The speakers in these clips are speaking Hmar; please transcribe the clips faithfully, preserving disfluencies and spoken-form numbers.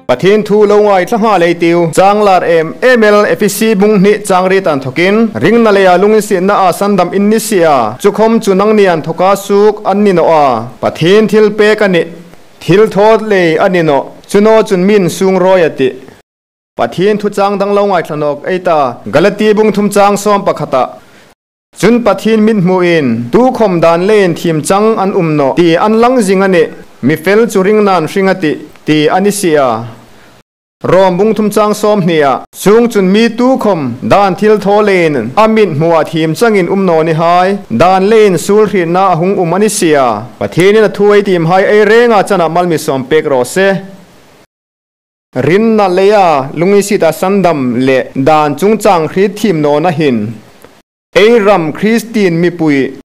Pathien thu lo ngaithla nghal ei tiu. Chang lar em em el Efesi bung hni chang riet a inthokin, ringna leia lunginsietnaa sandam in ni si a, chu khom chu nangni inthoka suok an ni naw a, Pathien thilpek a nih, thilthaw lei a ni nawh, chu naw chun mi'n sung rawi a tih. Pathien thu chang dang lo ngaithla nawk ei ta, Galati bung thum chang sawm pakhata. Chun Pathien mithmuin, tukhom dan leiin thiem chang an um nawh, ti an lang zing a nih, mi fel chu ringna'n hring a tih, ti a ni si a. Rom bung thum chang sawm hnia, chuongchun mi tukhom dan thilthaw leiin a mithmua thiem changin um naw ni hai, dan leiin suol hrietna a hung um a ni si a. Pathienin a thu ei tiem hai ei renga chana mal mi sawm pek raw se. Ringna leia lunginsieta sandam le dan chungchang hriet thiem nawna hin, ei ram Kristien mipui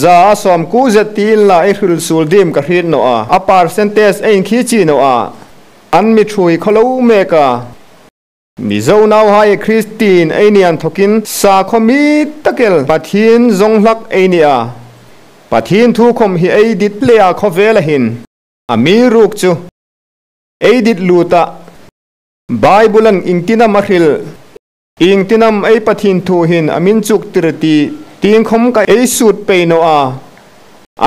zaa sawm kuo zet ti inla ei hril suol ding ka hriet naw a, a percentage ei inkhie chi naw a, an mi ṭhuoi khawlo mek a. Mizo nauhai Kristien ei ni inthokin sakhuo mi tak el Pathien zawng hlak ei ni a, Pathien thu khom hi ei dit hle a, khawvela hin amiruokchu ei dit lut a, Bible-in iengtin am a hril, iengtin am ei Pathien thu hin a mi inchuktir ti tieng khom ka ei sut pei naw a.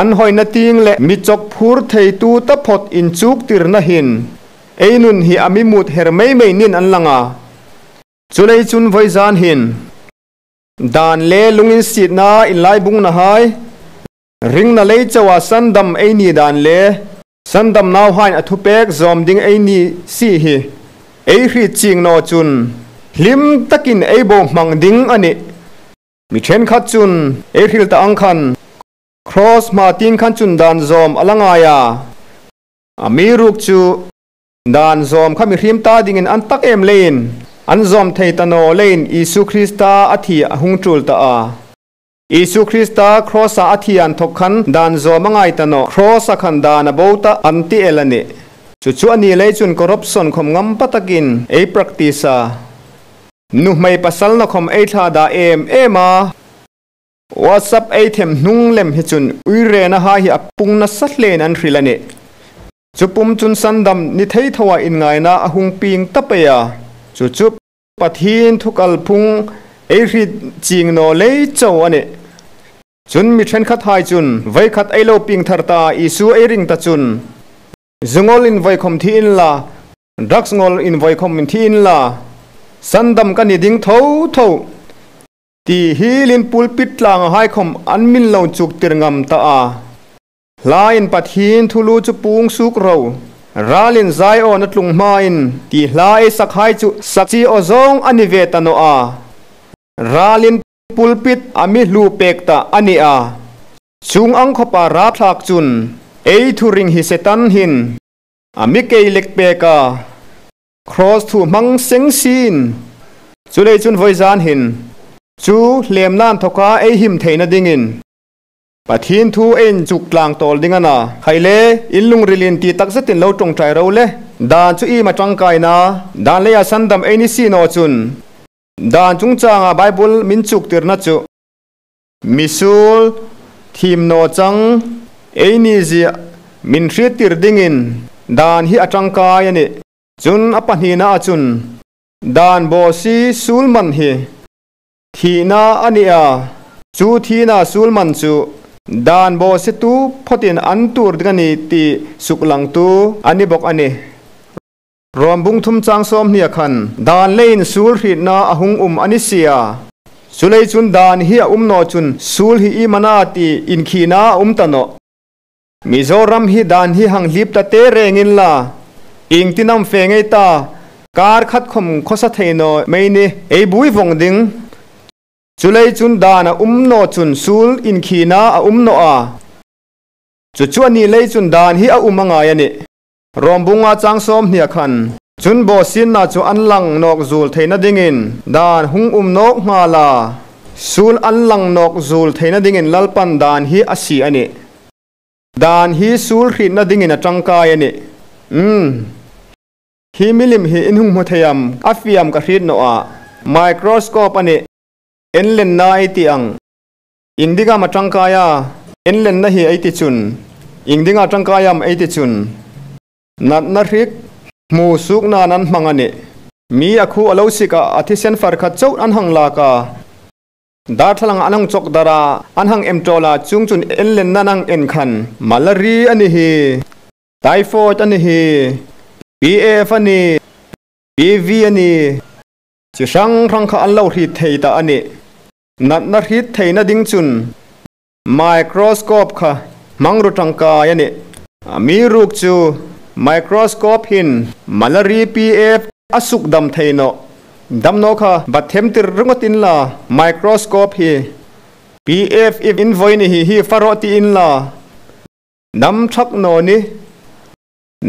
An hoina tieng le mi chawk phur theitu taphawt inchuktirna hin ei nun hi a mi mut her mei mei niin an lang a. Chuleiin chun vawizan hin dan le lunginsietna inlaibungna hai, ringna lei choa sandam ei ni dan le sandam nauhai'n a thupek zawm ding ei ni si hi ei hriet chieng naw chun hlim takin ei bohmang ding a nih. Mi ṭhenkhat chun ei hril ta ang khan, Cross hma tieng khan chun dan zawm a la ngai a. Amiruokchu dan zawm kha mihriem ta dingin an tak em leiin, an zawm thei ta naw leiin Isu Krista a thi a hung ṭul ta a. Isu Krista cross-a a thi inthok khan dan zawm a ngai ta nawh, cross-a khan dan a bo ta an ti el a nih. Chu chu a ni lei chun corruption khom ngam pa takin ei practice a. Nuhmei pasalna khom ei thlada em em a. WhatsApp ei them hnung lem hi chun uirena hai hi a pung nasa hlein an hril a nih. Chu pum chun sandam ni thei tho a inngaina a hung pieng ta pei a. Chu chu Pathien thu kalphung ei hriet chieng naw lei chau a nih. Chun mi ṭhenkhat hai chun voikhat ei lo pieng thar ta, Isu ei ring ta chun, zu ngawlin voi khom thi inla, drugs ngawlin voi khom thi inla, sandam ka ni ding tho tho, ti hielin pulpit tlanga hai khom an mi lo inchuktir ngam ta a. Hlain Pathien thulu chu puong suok ro. Ralin Zion a tlung hmain ti hla ei sak hai chu sak chi aw zawng a ni ve ta naw a. Ralin pulpit a mi hlu pek ta a ni a. Chuong ang khawpa rapthlak chun ei thuring hi Setan hin a mi kei lek pek a. Cross thu hmang seng sien. Chuleiin chun vawizan hin chu hlemna inthoka ei him theina dingin Pathien thu ei inchuk tlang tawl ding a na. Khai le, in lungrilin ti tak zetin lo ṭawngṭai ro le. Dan chu iem a ṭangkai a na? Dan leia sandam ei ni si naw chun, dan chungchanga Bible mi inchuktirna chu mi suol thiem naw chang ei ni zie mi hriettir dingin dan hi a ṭangkai a nih. Chun a pahnina a chun, dan bawsie suol man hi thina a ni a, chu thina suol man chu dan bawsietu phawtin an tuor ding a nih ti suklangtu a ni bawk a nih. Rom bung thum chang sawmhnia khan, dan leiin suol hrietna a hung um a ni si a. Chuleiin chun dan hi a um naw chun suol hi iem a na ti inkhina a um ta nawh. Mizoram hi dan hi hang hlip ta te reng inla, iengtin am fe ngei ta, kar khat khom khawsa thei naw mei ni, ei buoi vawng ding. Chuleiin chun dan a um naw chun suol inkhina a um naw a. Chu chu a ni lei chun dan hi a um a ngai a nih. Rom bung nga chang sawmhnia khan, chun bawsietna chu an lang nawk zuol theina dingin dan hung um nawk nghal a, suol an lang nawk zuol theina dingin Lalpan dan hi a sie a nih. Dan hi suol hrietna dingin a ṭangkai a nih. Um. Hi milim hi in hung hmu thei am, a fie am ka hriet naw a. Microscope a nih. Inlenna ei ti ang. Iengding am a ṭangkai a, inlenna hi ei ti chun. Iengdinga ṭangkai am ei ti chun, natna hrik, hmusuoknain an hmang a nih. Mi a khu a lo sik a, a thisen far khat chauh an hang lak a. Darthlalang an hang chawk dar a, an hang em tawl a, chuongchun inlenna an hang en khan malaria a ni hi, typhoid a ni hi, P F a ni, P V a ni, chi hrang hrang kha an lo hriet thei ta a nih. Natna hriet theina ding chun microscope kha hmangruo ṭangkai a nih. Amiruokchu microscope hin malaria P F a sukdam thei nawh. Dam naw kha bat them tir ringawt inla, microscope hi P F in voi ni hi hi fak rawh ti inla, dam thak naw ni.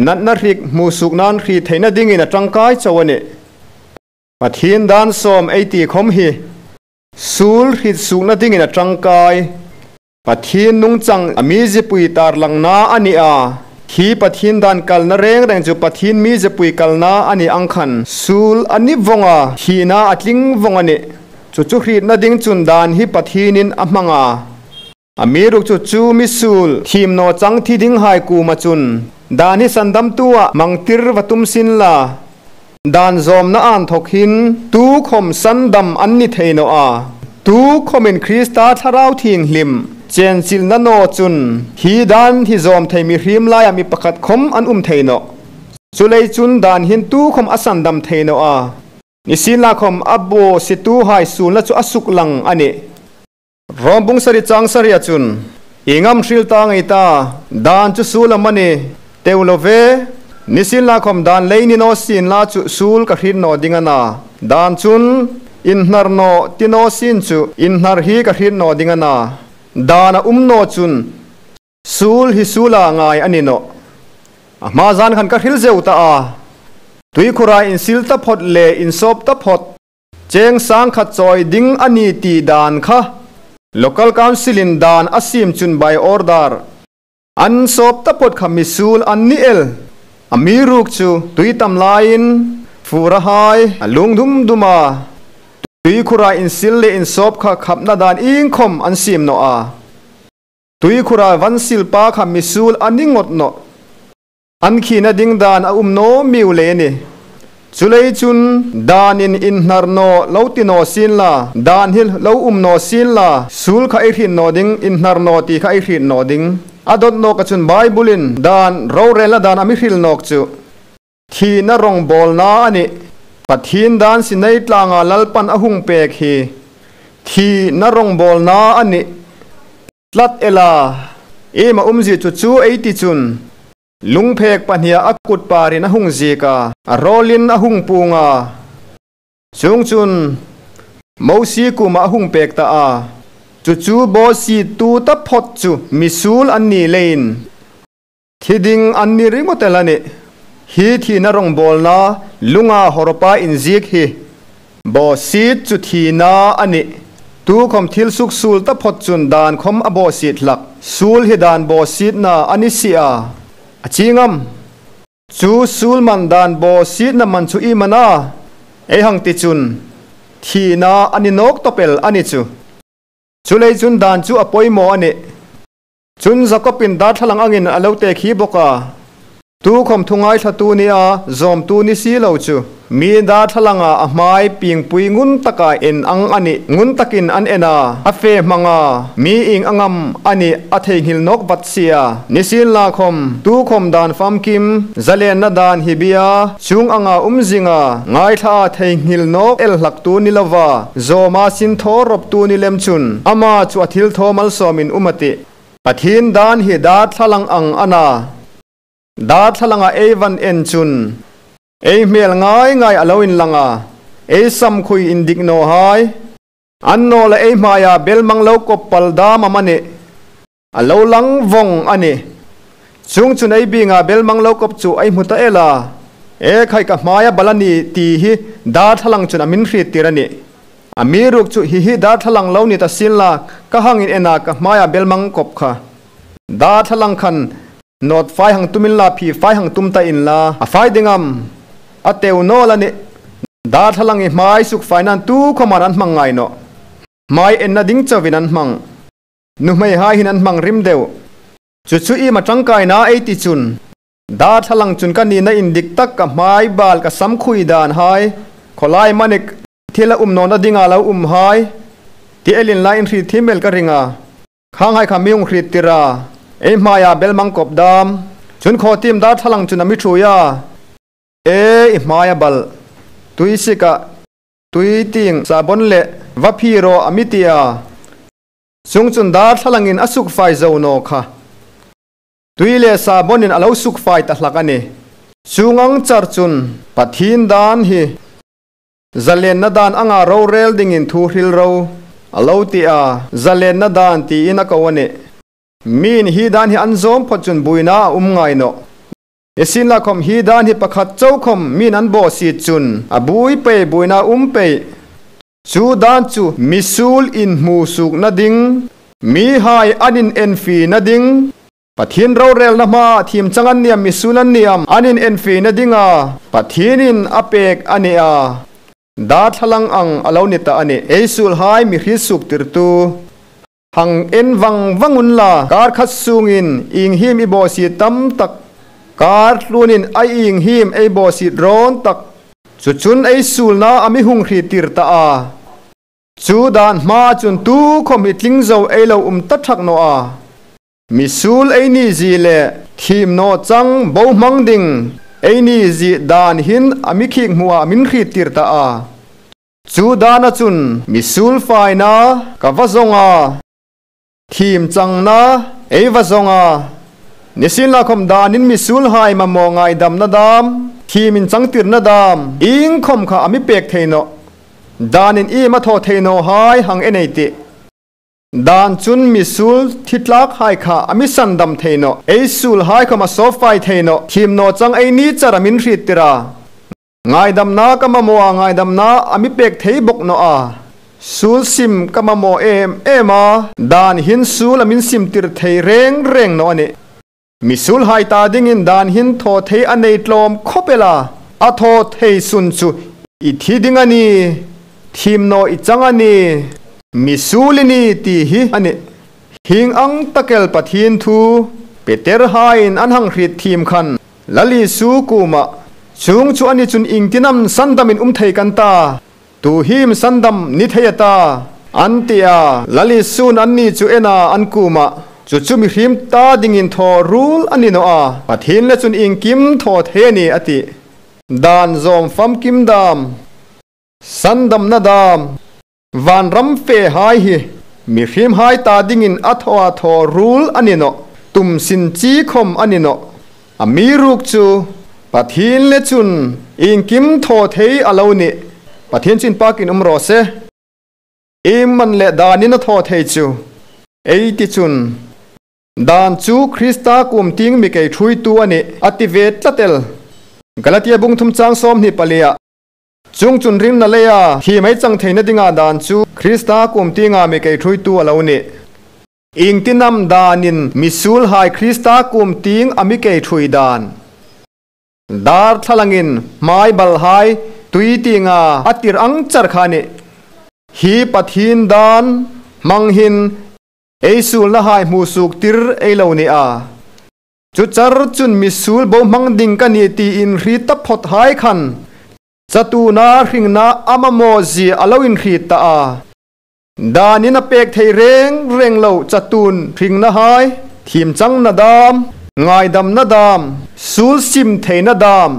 Natna hriet hmusuoknain hriet theina dingin a ṭangkai chau a nih. Pathien dan sawm ei ti khawm hi suol hriet suokna dingin a ṭangkai. Pathien nungchang a mizipui tarlangna a ni a. Hi Pathien dan kalna reng reng chu Pathien mizipui kalna a ni ang khan suol a ni vawng a, thina a tling vawng a nih. Chu chu hrietna ding chun dan hi Pathienin a hmang a. Amiruokchu chu mi suol thiem naw chang thi dinghai kuoma chun dan hi sandamtua hmang tir va tum sien la, dan zawmna inthawk hin tukhawm sandam an ni thei nawh a. Tukhawmin Krista Thlarau Thienghlim chenchilna naw chun hi dan hi zawm thei mihriem laia mi pakhat khawm an um thei nawh. Chuleiin chun dan hin tukhawm a sandam thei nawh a. Nisienlakhawm a bawsituhai suolna chu a suklang a nih. Rom bung sari chang saria chun, ieng am hril ta ngei ta, dan chu suol am a ni, teu lo ve, nisienlakhawm dan lei ni naw sienla chu suol ka hriet naw ding a na. Dan chun inhnar naw ti naw sien chu inhnar hi ka hriet naw ding a na. Dan a um naw chun suol hi suola ngai a ni nawh. A hma zan khan ka hril zeu ta a. Tuikhura insil taphot le insawp taphot cheng sang khat chawi ding a ni ti dan kha Local Council-in dan a siem chun by order an sawp taphot kha misuol an ni el. Amiruokchu tui tam laiin furahai a lung dum dum a, tuikhura insil le insawp kha khapna dan iengkhawm an siem nawh a. Tuikhura vansilpa kha misuol a ni ngawt nawh. An khina ding dan a um naw miau le ni. Chuleiin chun danin inhnar naw lo ti naw sienla, dan hi lo um naw sienla, suol kha ei hriet naw ding, inhnar naw ti kha ei hriet naw ding. A dawt nawka chun Bible-in dan rorelna dan a mi hril nawk chu thina rongbawlna a nih. Pathien dan sinai tlanga Lalpan a hung pek hi thina rongbawlna a nih. Tlat ela, iem a umzie chu chu ei ti chun, lungphek pahnia a kut parin a hung ziek a, a rawlin a hung puong a. Chuongchun Mosie kuoma a hung pek ta a. Chu chu bawsiettu taphot chu misuol an ni leiin thi ding an ni ringawt el a nih. Hi thina rongbawlna lunga hawrpa inziek hi bawsiet chu thina a nih. Tukhawm thil suksuol taphot chun dan khawm a bawsiet hlak. Suol hi dan bawsietna a ni si a. A chieng am? Chu suol man dan bawsietna man chu iem a na? Ei hang ti chun thina a ni nawk tawp el a ni chu. Chuleiin chun dan chu a poimaw a nih. Chun Jakob-in darthlalang angin a lo tekhi bawk a. Tukhawm thungaithlatu ni a, zawmtu ni si lo chu mi darthlalang a hmai piengpui ngun taka en ang a nih. Ngun takin an en a, a fe hmang a, mi ieng ang am a nih a theinghil nawk vat si a. Nisienlakhawm tukhawm dan famkim, zalenna dan hi bia, chuong anga um zinga ngaithlaa theinghil nawk el hlaktu ni lova, zawma sin thaw roptu ni lem chun ama chu a thilthaw malsawmin um a tih. Pathien dan hi darthlalang ang a na. Darthlalang a ei va en chun ei hmel ngai ngai a lo inlang a, ei samkhui indik nawhai, annawleh ei hmaia belmang lo kop pal dam am a nih, a lo lang vawng a nih. Chuongchun ei bienga belmang lo kop chu ei hmu ta el a, e khai, ka hmaia bal a ni ti hi darthlalang chun a mi hriet tir a nih. Amiruokchu hi hi darthlalang lo ni ta sienla, ka hang inena ka hmaia belmang kop kha darthlalang khan nawt fai hang tum inla, phi fai hang tum ta inla, a fai ding am? A teu naw la nih. Darthlalang hi hmai sukfainan tukhawmin an hmang ngai nawh. Hmai enna ding chauin an hmang. Nuhmeihai hin an hmang rim deu. Chu chu iem a ṭangkaina ei ti chun, Darthlalang chun ka nina indik tak, ka hmai bal, ka sam khui dan hai, khawlai manik thil a um nawna dinga lo um hai, ti el inla, inhrietthiem el ka ring a. Khang hai kha mi hung hriettir a, ei hmaia bel mang kop dam. Chun khawtiem darthlalang chun a mi ṭhuoi a. E, i hmai a bal. Tui sika, tui tieng sabon le va phiraw a mi ti a. Chuongchun darthlalang in a sukfai zo naw kha. Tui le sabonin a lo sukfai ta hlak a nih. Chuong ang char chun Pathien dan hi zalenna dan anga rorel dingin thu hril ro, a lo ti a. Zalenna dan tiin a ko a nih. Miin hi dan hi an zawm phawt chun buoina a um ngai nawh. Nisienlakhawm hi dan hi pakhat chau khawm miin an bawsiet chun a buoi pei, buoina um pei. Chu dan chu misuol inhmusuokna ding, mihai an inenfina ding, Pathien rorelna hmaa thiem chang an ni am, misuol an ni am, an inenfina dinga Pathienin a pek a ni a. Darthlalang ang a lo ni ta a nih. Ei suolhai mi hriet suoktirtu hang en vang vang unla, kar khat sungin ieng hiem i bawsiet tam tak, kar tluonin a ieng hiem ei bawsiet rawn tak, chu chun ei suolna a mi hung hriettir ta a. Chu dan hmaa chun tukhawm hi tling zo ei lo um ta ṭhak naw a. Misuol ei ni zie le thiem naw chang bohmang ding ei ni zie dan hin a mi khik hmu a, a min hriettir ta a. Chu dana chun misuol faina ka va zawng a, thiem changna ei va zawng a. Nisienlakhawm danin misuolhai mamaw ngaidamna dam, thiem inchangtirna dam, iengkhawm kha a mi pek thei nawh. Danin iem a thaw thei naw hai hang en ei tih. Dan chun misuol thi tlakhai kha a mi sandam thei nawh. Ei suolhai khawm a sawpfai thei nawh. Thiem naw chang ei ni char a min hriettir a. Ngaidamna ka mamaw a, ngaidamna a mi pek thei bawk naw a. Suol sim ka mamaw em em a, dan hin suol a min simtir thei reng reng naw a nih. Misuolhai ta dingin dan hin thaw thei a nei tlawm khawp el a. A thaw thei sun chu i thi ding a nih, thiem naw i chang a nih, misuol i nih ti hi a nih. Hieng ang tak el Pathien thu Peter haiin an hang hriet thiem khan Lal Isu kuomah, chuong chu a ni chun iengtin am sandamin um thei kan ta? Tu hi im sandam ni thei a ta, an ti a. Lal Isu'n anni chu en a, an kuomah, chu chu mihriem ta dingin thaw ruol a ni naw a, Pathien le chun iengkim thaw thei a nih, a ti. Dan zawm famkim dam, sandamna dam, vanram fehai hi mihriemhai ta dingin a thaw a, thaw ruol a ni nawh, tum sin chi khawm a ni nawh. Amiruokchu Pathien le chun iengkim thaw thei a lo nih. Pathien chu inpakin um raw se. Iem man le danin a thaw thei chu, ei ti chun, dan chu Krista kuom tieng mi kei ṭhuoitu a nih, a ti ve tlat el. Galatia bung thum chang sawmhni pali-ah, chuong chun ringna leia thiem ei chang theina dinga dan chu Krista kuom tienga mi kei ṭhuoitu a lo nih. Iengtin am danin misuolhai Krista kuom tieng a mi kei ṭhuoi dan? Darthlalangin hmai balhai tui tienga a tir ang char kha a nih. Hi Pathien dan hmang hin ei suolnahai hmusuoktir ei lo ni a. Chu char chun misuol bohmang ding ka nih ti inhriet taphawthai khan chatuona hringna a mamaw zie a lo inhriet ta a. Danin a pek thei reng reng lo chatuon hringnahai, thiem changna dam, ngaidamna dam, suol sim theina dam,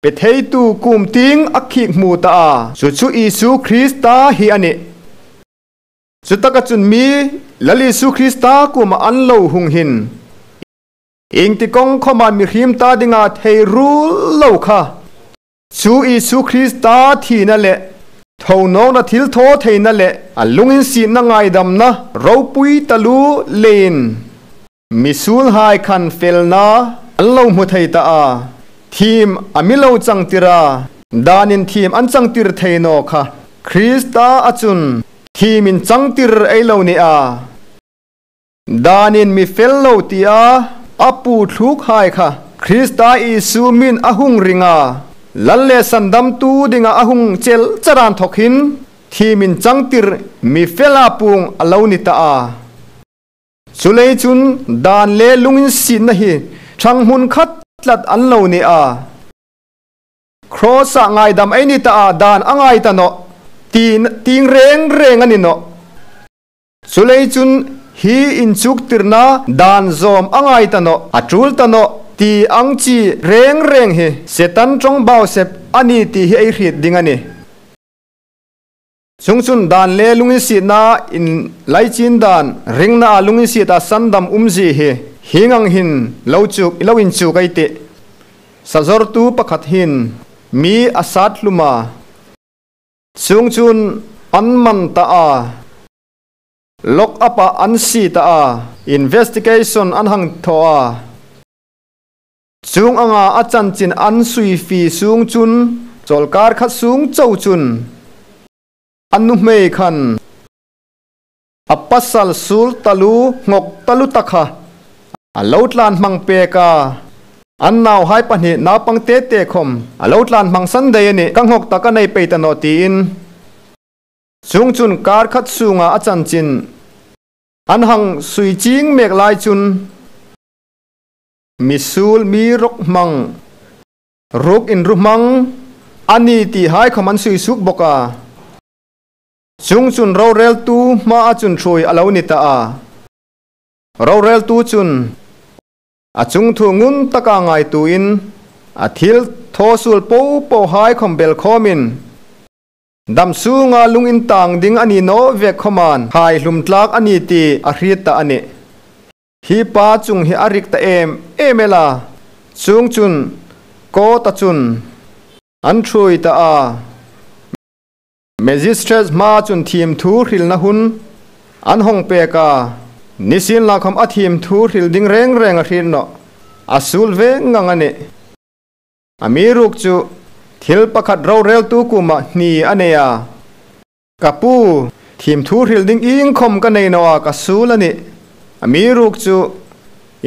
pe theitu kuom tieng a khik hmu ta a, chu chu Isu Krista hi a nih. Chutaka chun mi Lal Isu Krista kuoma an lo hung hin, iengti kawng khawma mihriem ta dinga thei ruol lo kha, chu Isu Krista thina le thonawkna thilthawtheina le a lunginsietna ngaidamna ropui taluo leiin misuolhai khan felna an lo hmu thei ta a. Thiem a mi lo changtir a, danin thiem an changtir thei naw kha, Krista-a chun thiem inchangtir ei lo ni a. Danin mi fel lo tia a pu thlukhai kha Krista Isu hmingin a hung ring a, Lal le Sandamtu dinga a hung chel char inthawk hin thiem inchangtir mi fela puong a lo ni ta a. Chuleiin chun dan le lunginsietna hi ṭhang hmun khat tlat an lo ni a. Cross-a ngaidam ei ni ta a, dan a ngai ta nawh, ti, ti reng reng a ni nawh. Chuleiin chun hi inchuktirna dan zawm a ngai ta nawh, a tul ta nawh, ti ang chi reng reng hi Setan ṭawngbau sep a ni ti hi ei hriet ding a nih. Chuongchun dan le lunginsietna inlaichin dan, ringna a lunginsiet a sandam umzie hi, hieng ang hin lo chuk, lo inchuk ei tih. Sazawrtu pakhat hin mi a sat hlum a. Chuongchun an man ta a. Lock up-a an sie ta a. Investigation an hang thaw a. Chuong anga a chanchin an sui fie sung chun, chawlkar khat sung chau chun, a nuhmei khan a pasal suol taluo, nghawk taluo ta kha a lo tlan hmang pek a. An nauhai pahni naupang tete khom a lo tlan hmang san dai a nih, ka nghawk ta ka nei pei ta nawh, tiin. Chuongchun kar khat sunga a chanchin an hang sui ching mek lai chun, mi suol, mi rawk hmang, ruk inru hmang a ni tihai khom an sui suok bawk a. Chuongchun roreltu hmaa chun ṭhuoi a lo ni ta a. Roreltu chun a chungthu ngun taka ngaituoin, a thilthaw suol po pohai khom belkhawmin, dam sunga lung intang ding a ni naw vek khomin, khai hlum tlak a ni ti a hriet ta a nih. Hi pa chung hi a rik ta em em el a. Chuongchun court-a chun an ṭhuoi ta a. Magistrate hmaa chun thiem thu hrilna hun an hawng pek a. Nisienlakhom a thiem thu hril ding reng reng a hriet nawh. A suol ve ngang a nih. Amiruokchu thil pakhat roreltu kuoma hni a nei a. Ka pu, thiem thu hril ding iengkhom ka nei naw a, ka suol a nih. Amiruokchu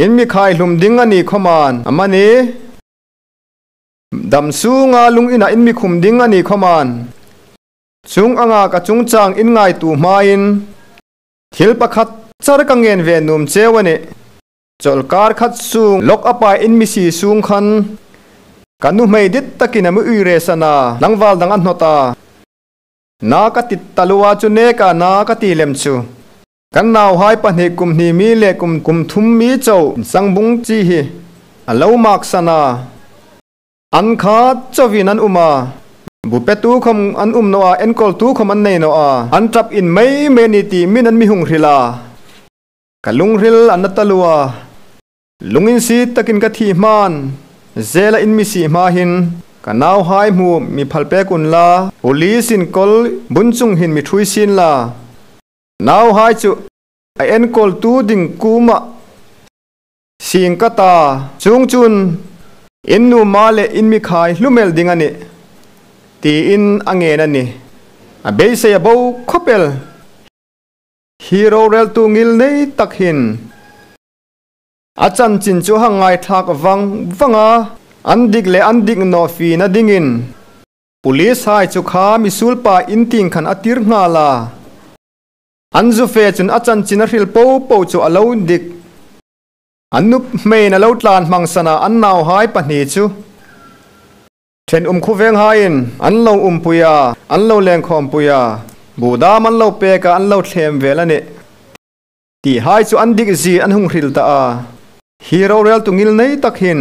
in mi khai hlum ding a ni khomin, amani dam sunga lung ina in mi khum ding a ni khomin, chuong anga ka chungchang in ngaituo hmain, thil pakhat char ka ngen ve nuom cheu a nih. Chawlkar khat sung lock up-a in mi sie sung khan, ka nuhmei dit takin a mi uire san a, tlangval dang a hnawt a. Na ka ti taluo a, chu neka na ka ti lem chu, kan nauhai pahni, kum hni mi le kum, kum thum mi chau, insangbung chi hi a lo mak san a. An khat chauin an um a. Bupetu khom an um naw a, enkawltu khom an nei naw a. An ṭap inmei mei ni ti min an mi hung hril a. Ka lungril a na taluo a. Lunginsiet takin ka thi hmain, jail-a in mi sie hma hin, ka nauhai hmu mi phal pek unla, police-in kawl bun chung hin mi ṭhuoi sien la. Nauhai chu a enkawltu ding kuoma sieng ka ta, chuongchun in nuom a le in mi khai hlum el ding a nih, tiin a ngen a nih. A beisei a bo khawp el. Hi roreltu ngilnei tak hin a chanchin chu a hang ngaithlak vang vang a, an dik le an dik naw fiena dingin, police-hai chu kha mi suolpa in tieng khan a tir nghal a. An zu fe chun a chanchin a hril po po chu a lo dik. An nuhmeiin a lo tlan hmang san a, an nauhai pahni chu. Ṭhenum khuovenghaiin an lo umpui a, an lo lengkhawmpui a, bu dam an lo pek a, an lo thlem vel a nih, tihai chu an dikzie an hung hril ta a. Hi roreltu ngilnei tak hin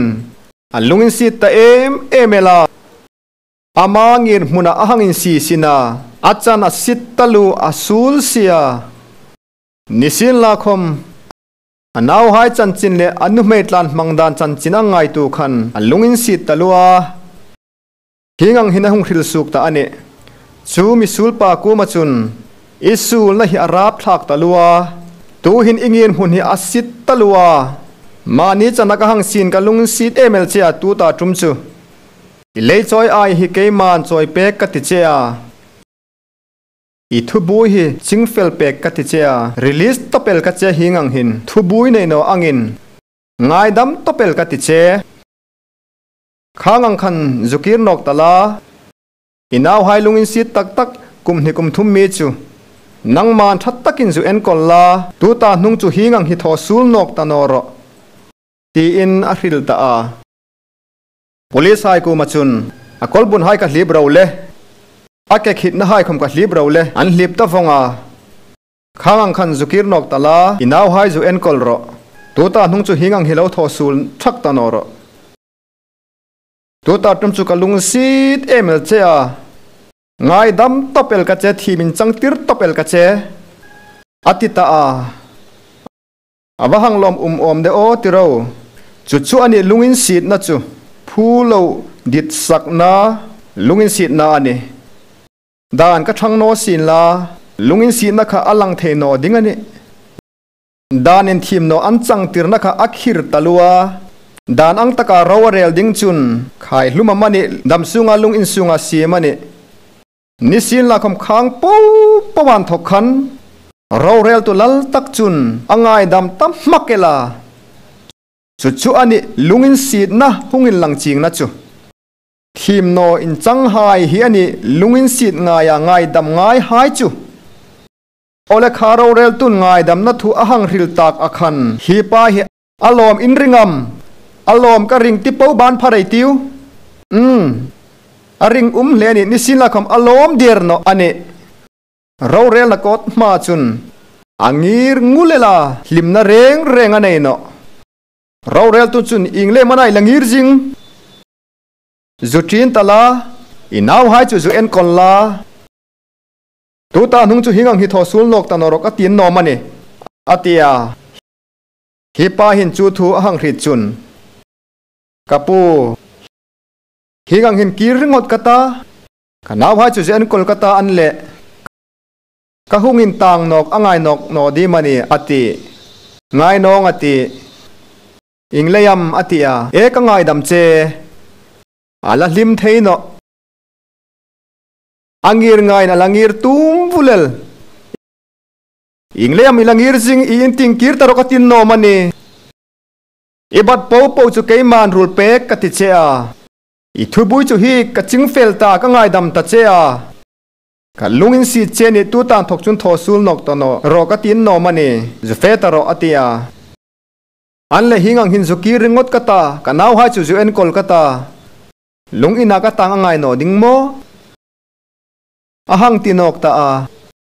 a lunginsiet ta em em el a. Ama ngirhmuna a hang insisin a, a chan a sit taluo, a suol si a. Nisienlakhom a nauhai chanchin le a nuhmei tlan hmang dan chanchin a ngaituo khan a lunginsiet taluo a. Hieng ang hin a hung hril suok ta a nih. Chu mi suolpa kuoma chun, i suolna hi a rapthlak taluo a, tuhin i ngirhmun hi a sit taluo a. Mani chana ka hang sien ka lunginsiet em el che a, tuta ṭum chu i lei chawi ai hi keiman chawi pek ka ti che a. I thubuoi hi chingfel pek ka ti che a, release tawp el ka che, hieng ang hin thubuoi nei naw angin ngaidam tawp el ka ti che. Khang ang khan zu kir nawk ta la. I nauhai lunginsiet tak tak, kum hni kum thum mi chu nangman ṭha takin zu enkawl la, tuta hnung chu hieng ang hi thaw suol nawk ta naw rawh, tiin a hril ta a. Police hai kuoma chun, a kawlbunhai ka hlip ro le, a ke khitnahai khawm ka hlip ro le, an hlip ta vawng a. Khang ang khan zu kir nawk ta la, i nauhai zu enkawl rawh. Tuta hnung chu hieng ang hi lo thaw suol thak ta naw rawh. Tuta ṭum chu ka lunginsiet em el che a. Ngaidam tawp el ka che, thiem inchangtir tawp el ka che, a ti ta a. A va hang lawm um awm de aw ti ro. Chu chu a nih lunginsietna chu. Phu lo ditsakna lunginsietna a nih. Dan ka ṭhang naw sien la, lunginsietna kha a lang thei naw ding a nih. Dan inthiem naw an changtirna kha a khir taluo a. Dan ang taka ro a rel ding chun, khaihlum amanih, dam sunga lung insunga siem a nih. Nisienla khawm khang po po an thawk khan, roreltu lal tak chun a ngaidam ta hmak el a. Chu chu a nih lunginsietna hung inlang chingna chu. Thiem naw inchanghai hi a nih lunginsiet ngaia ngaidam ngaihai chu. Aw le kha, roreltun ngaidamna thu a hang hril tak a khan, hi pa hi a lawm in ring am? A lawm ka ring ti po ban pha rei tiu. Um, a ring um hle a nih, nisienla khawm a lawm der naw a nih. Rorelna kawt hma chun a ngir ngul el a, hlimna reng reng a nei nawh. Roreltu chun ieng leiin am a na i la ngir zing? Zu ṭin ta la, i nauhai chu zu enkawl la. Tuta hnung chu hieng ang hi thaw suol nawk ta naw rawh ka ti naw am a nih, a ti a. Hi pa hin chu thu a hang hriet chun, ka pu, hieng ang hin kir ringawt ka ta, ka nauhai chu zu enkawl ka ta an leh, ka hung intang nawk a ngai nawk naw ding am a nih, a ti. Ngai nawng, a ti. Ieng leiin am, a ti a. E, ka ngaidam che. A la hlim thei nawh. A ngir ngaiin a la ngir tum vul el. Ieng leiin am i la ngir zing, i intieng kir ta rawh ka ti naw am a nih. I bat po po chu keiman ruol pek ka ti che a. I thubuoi chu hi ka chingfel ta, ka ngaidam ta che a. Ka lunginsiet che a nih, tuta inthawk chun thaw suol nawk ta naw rawh ka ti naw am a nih. Zu fe ta rawh, a ti a. An leh hieng ang hin zu kir ringawt ka ta, ka nauhai chu zu enkawl ka ta. Lung ina ka tang a ngai naw ding maw? A hang ti nawk ta a.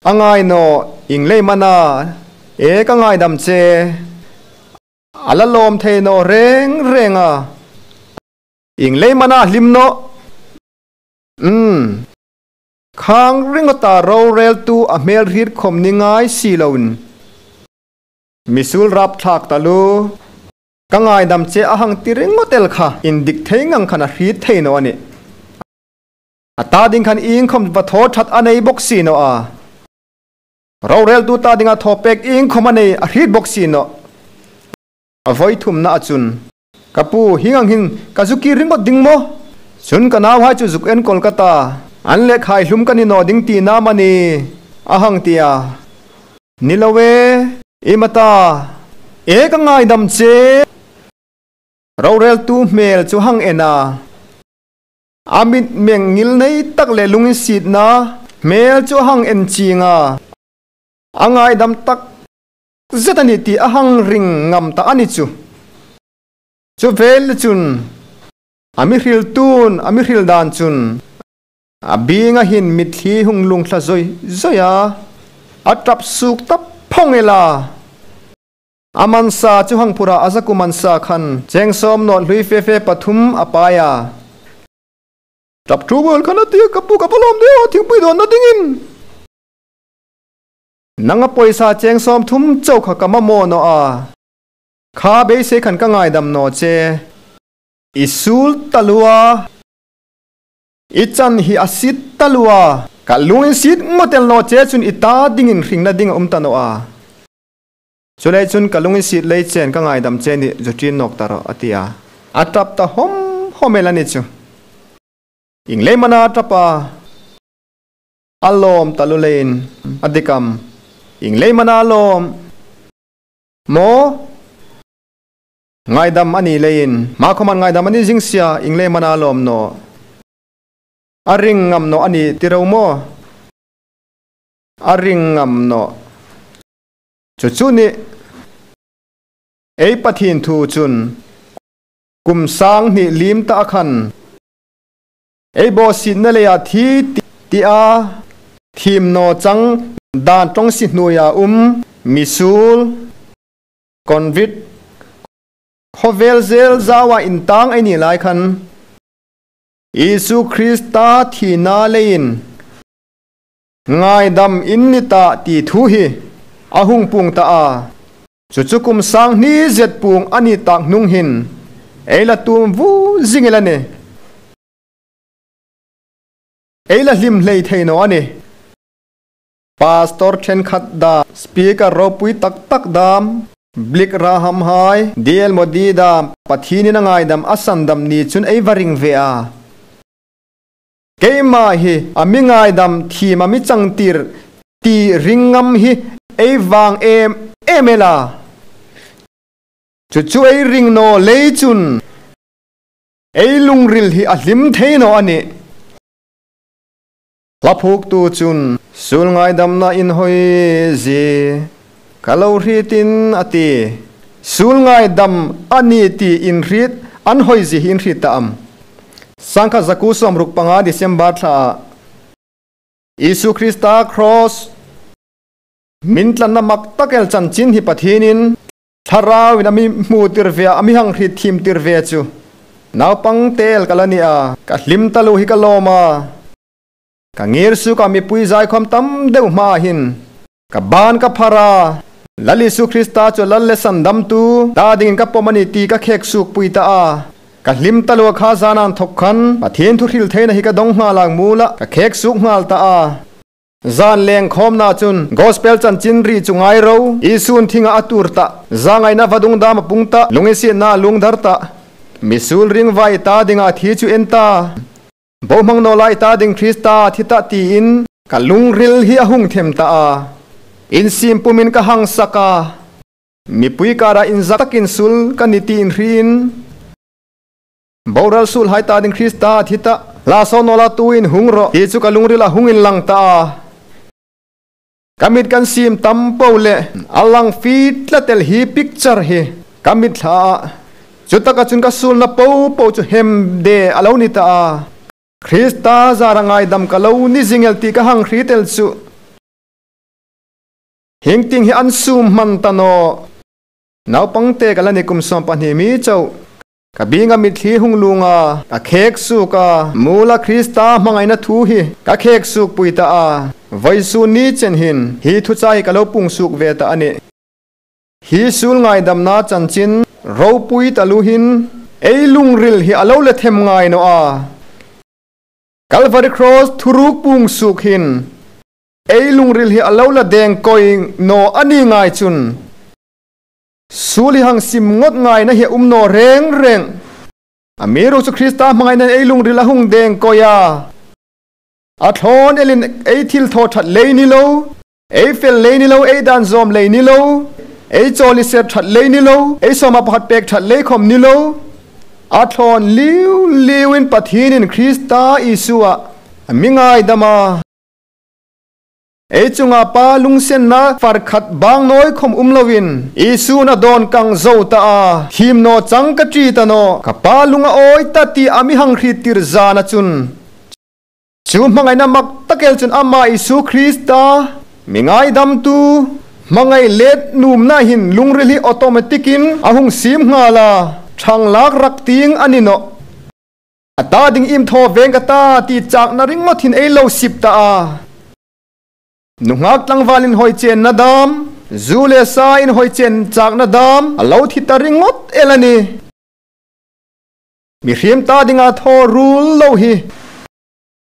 A ngai nawh, ieng leiin am a na? E, ka ngaidam che. A la lawm thei naw reng reng a. Ieng leiin am a na hlim nawh? Um. Khang ringawta roreltu a hmel hriet khawm ni ngai si loin, mi suol rapthlak taluo. Ka ngaidam che a hang ti ringawt el kha, indik thei ngang khan a hriet thei naw a nih. A ta ding khan iengkhawm va thaw ṭhat a nei bawk si naw a. Roreltu ta dinga thaw pek iengkhawm a nei a hriet bawk si nawh. A voi thumna a chun, ka pu, hieng ang hin ka zu kir ringawt ding maw? Chun ka nauhai chu zu enkawl ka ta. An leh khaihlum ka ni naw ding ti naw am a nih, a hang ti a. Ni lo e, iem a ta? E, ka ngaidam che. Roreltu hmel chu hang en a. A mitmeng ngilnei tak le lunginsietna hmel chu a hang en ching a. A ngaidam tak zet a nih ti a hang ring ngam ta a ni chu. Chu vel chun, a mi hriltun, a mi hril dan chun, a bienga hin mitthli hung lungthla zoi zoi a. A ṭap suok ta phawng el a. A mansa chu hang phur a, a zakuo mansa khan cheng sawm naw hlui fe fe pathum a pai a. Ṭap ṭhuoi el khan a ti, ka pu, ka va lawm de aw, thingpui dawnna dingin. Nanga pawisa cheng sawmthum chau kha ka mamaw naw a. Kha beisei khan ka ngaidam naw che. I suol taluo a. I chan hi a siet taluo a. Ka lunginsiet ngawt el naw che chun i ta dingin hringna ding a um ta naw a. Chuleiin chun ka lunginsiet lei chen ka ngaidam che a nih, zu ṭin nawk ta rawh, a ti a. A ṭap ta hawm hawm el a ni chu. Ieng leiin am a na ṭap a? A lawm taluo leiin, a dik am? Ieng leiin am a na lawm? Maw? Ngaidam a ni leiin, hma khawma ngaidam a ni zing si a, ieng leiin am a na lawm nawh? A ring ngam nawh a ni ti ro maw? A ring ngam nawh. Chu chu a nih. Ei Pathien thu chun, kum sang hni liem ta a khan, ei bawsietna leia thi ti, tia thiem naw chang dan ṭawngsie hnuoia um misuol, convict, khawvel zel zaua intang ei ni lai khan, Isu Krista thina leiin ngaidam in ni ta ti thu hi a hung puong ta a. Chu chu kum sang hni zet puong a ni tak hnung hin ei la tuom vur zing el a nih. Ei la hlim hlei thei naw a nih. Pastor ṭhenkhat dam, speaker ropui tak tak dam, Billy Graham hai, D L Moody dam, Pathienin a ngaidam a sandam ni chun ei va ring ve a. Keima hi a mi ngaidam thiem a mi changtir ti ring ngam hi ei vang em em el a. Chu chu ei ring naw lei chun ei lungril hi a hlim thei naw a nih. Hla phuoktu chun, suol ngaidamna inhawizie ka lo hrietin a ti. Suol ngaidam a ni ti in hriet, an hawizie hi in hriet ta am? Sangkhat zakuo sawmruk panga December thlaah Isu Krista cross min tlanna mak tak el chanchin hi Pathienin thlarauin a mi hmu tir ve a, a mi hang hriet thiem tir ve chu naupang te el ka la ni a, ka hlim taluo hi ka lawm a. Ka ngir suoka mipui zai khawm tam deu hmaa hin ka ban ka phar a, Lal Isu Krista chu Lal le Sandamtu ta dingin ka pawm a nih ti ka khek suokpui ta a. Ka hlim taluo kha zan inthok khan Pathien thu hril theina hi ka dong nghal a, muola ka khek suok nghal ta a. Zan leng khawmna chun gospel chanchin ri chu ngai ro, Isun thinga a tuor ta, zangaina vadung dama pung ta, lunginsietna a lungdar ta, misuol ringvai ta dinga thi chu en ta, bohmang naw lai ta ding Krista thi ta tiin ka lungril hi a hung them ta a. Insiem pumin ka hang sak a, mipui kara inzak takin suol ka ni tiin hriin, boral suolhai ta ding Krista thi ta, hla sawn naw la tuin hung rawh ti chu ka lungrila hung inlang ta a. Ka mit kan siem tam po le a lang fie tlat el hi picture hi ka mitthla a. Chutaka chun ka suolna po po chu hem de a lo ni ta a. Krista zara ngaidam ka lo ni zing el ti ka hang hriet el chu. Hieng tieng hi an sum hman ta naw. Naupang te ka la ni, kum sawm pahni mi chau. Ka bienga mitthli hung luong a, ka khek suok a, muola Krista hmangaina thu hi ka khek suokpui ta a. Vawisun ni chen hin hi thuchah hi ka lo puong suok ve ta a nih. Hi suol ngaidamna chanchin ropui taluo hin ei lungril hi a lo la them ngai naw a. Calvary Cross thuruk puong suok hin ei lungril hi a lo la deng koi naw a ni ngai chun, suol hi hang sim ngot ngaina hi a um naw reng reng. Amiruokchu Krista hmangaina ei lungril a hung deng koi a. A thlawn elin ei thilthaw ṭhat lei ni lo, ei fel lei ni lo, ei dan zawm lei ni lo, ei chawlise ṭhat lei ni lo, ei sawma pakhat pek ṭhat lei khawm ni lo. A thlawn liu liuin Pathienin Krista Isua a mi ngaidam a. Ei chunga Pa lungsenna far khat bang nawi khawm um loin, Isu'n a dawn kang zo ta a, thiem naw chang ka ṭi ta nawh, ka Pa lung a awi ta ti a mi hang hriettir zana chun, chu hmangaina mak tak el chun ama Isu Krista, mi ngaidamtu, hmangai let nuomna hin lungril hi automatic-in a hung siem nghal a, ṭhang lak rak tieng a ni nawh. A ta ding iem thaw veng ka ta ti chakna ringawt hin ei lo sip ta a. Nunghak tlangval inhawi chenna dam, zu le sa inhawi chen chakna dam, a lo thi ta ringawt el a nih. Mihriem ta dinga thaw ruol lo hi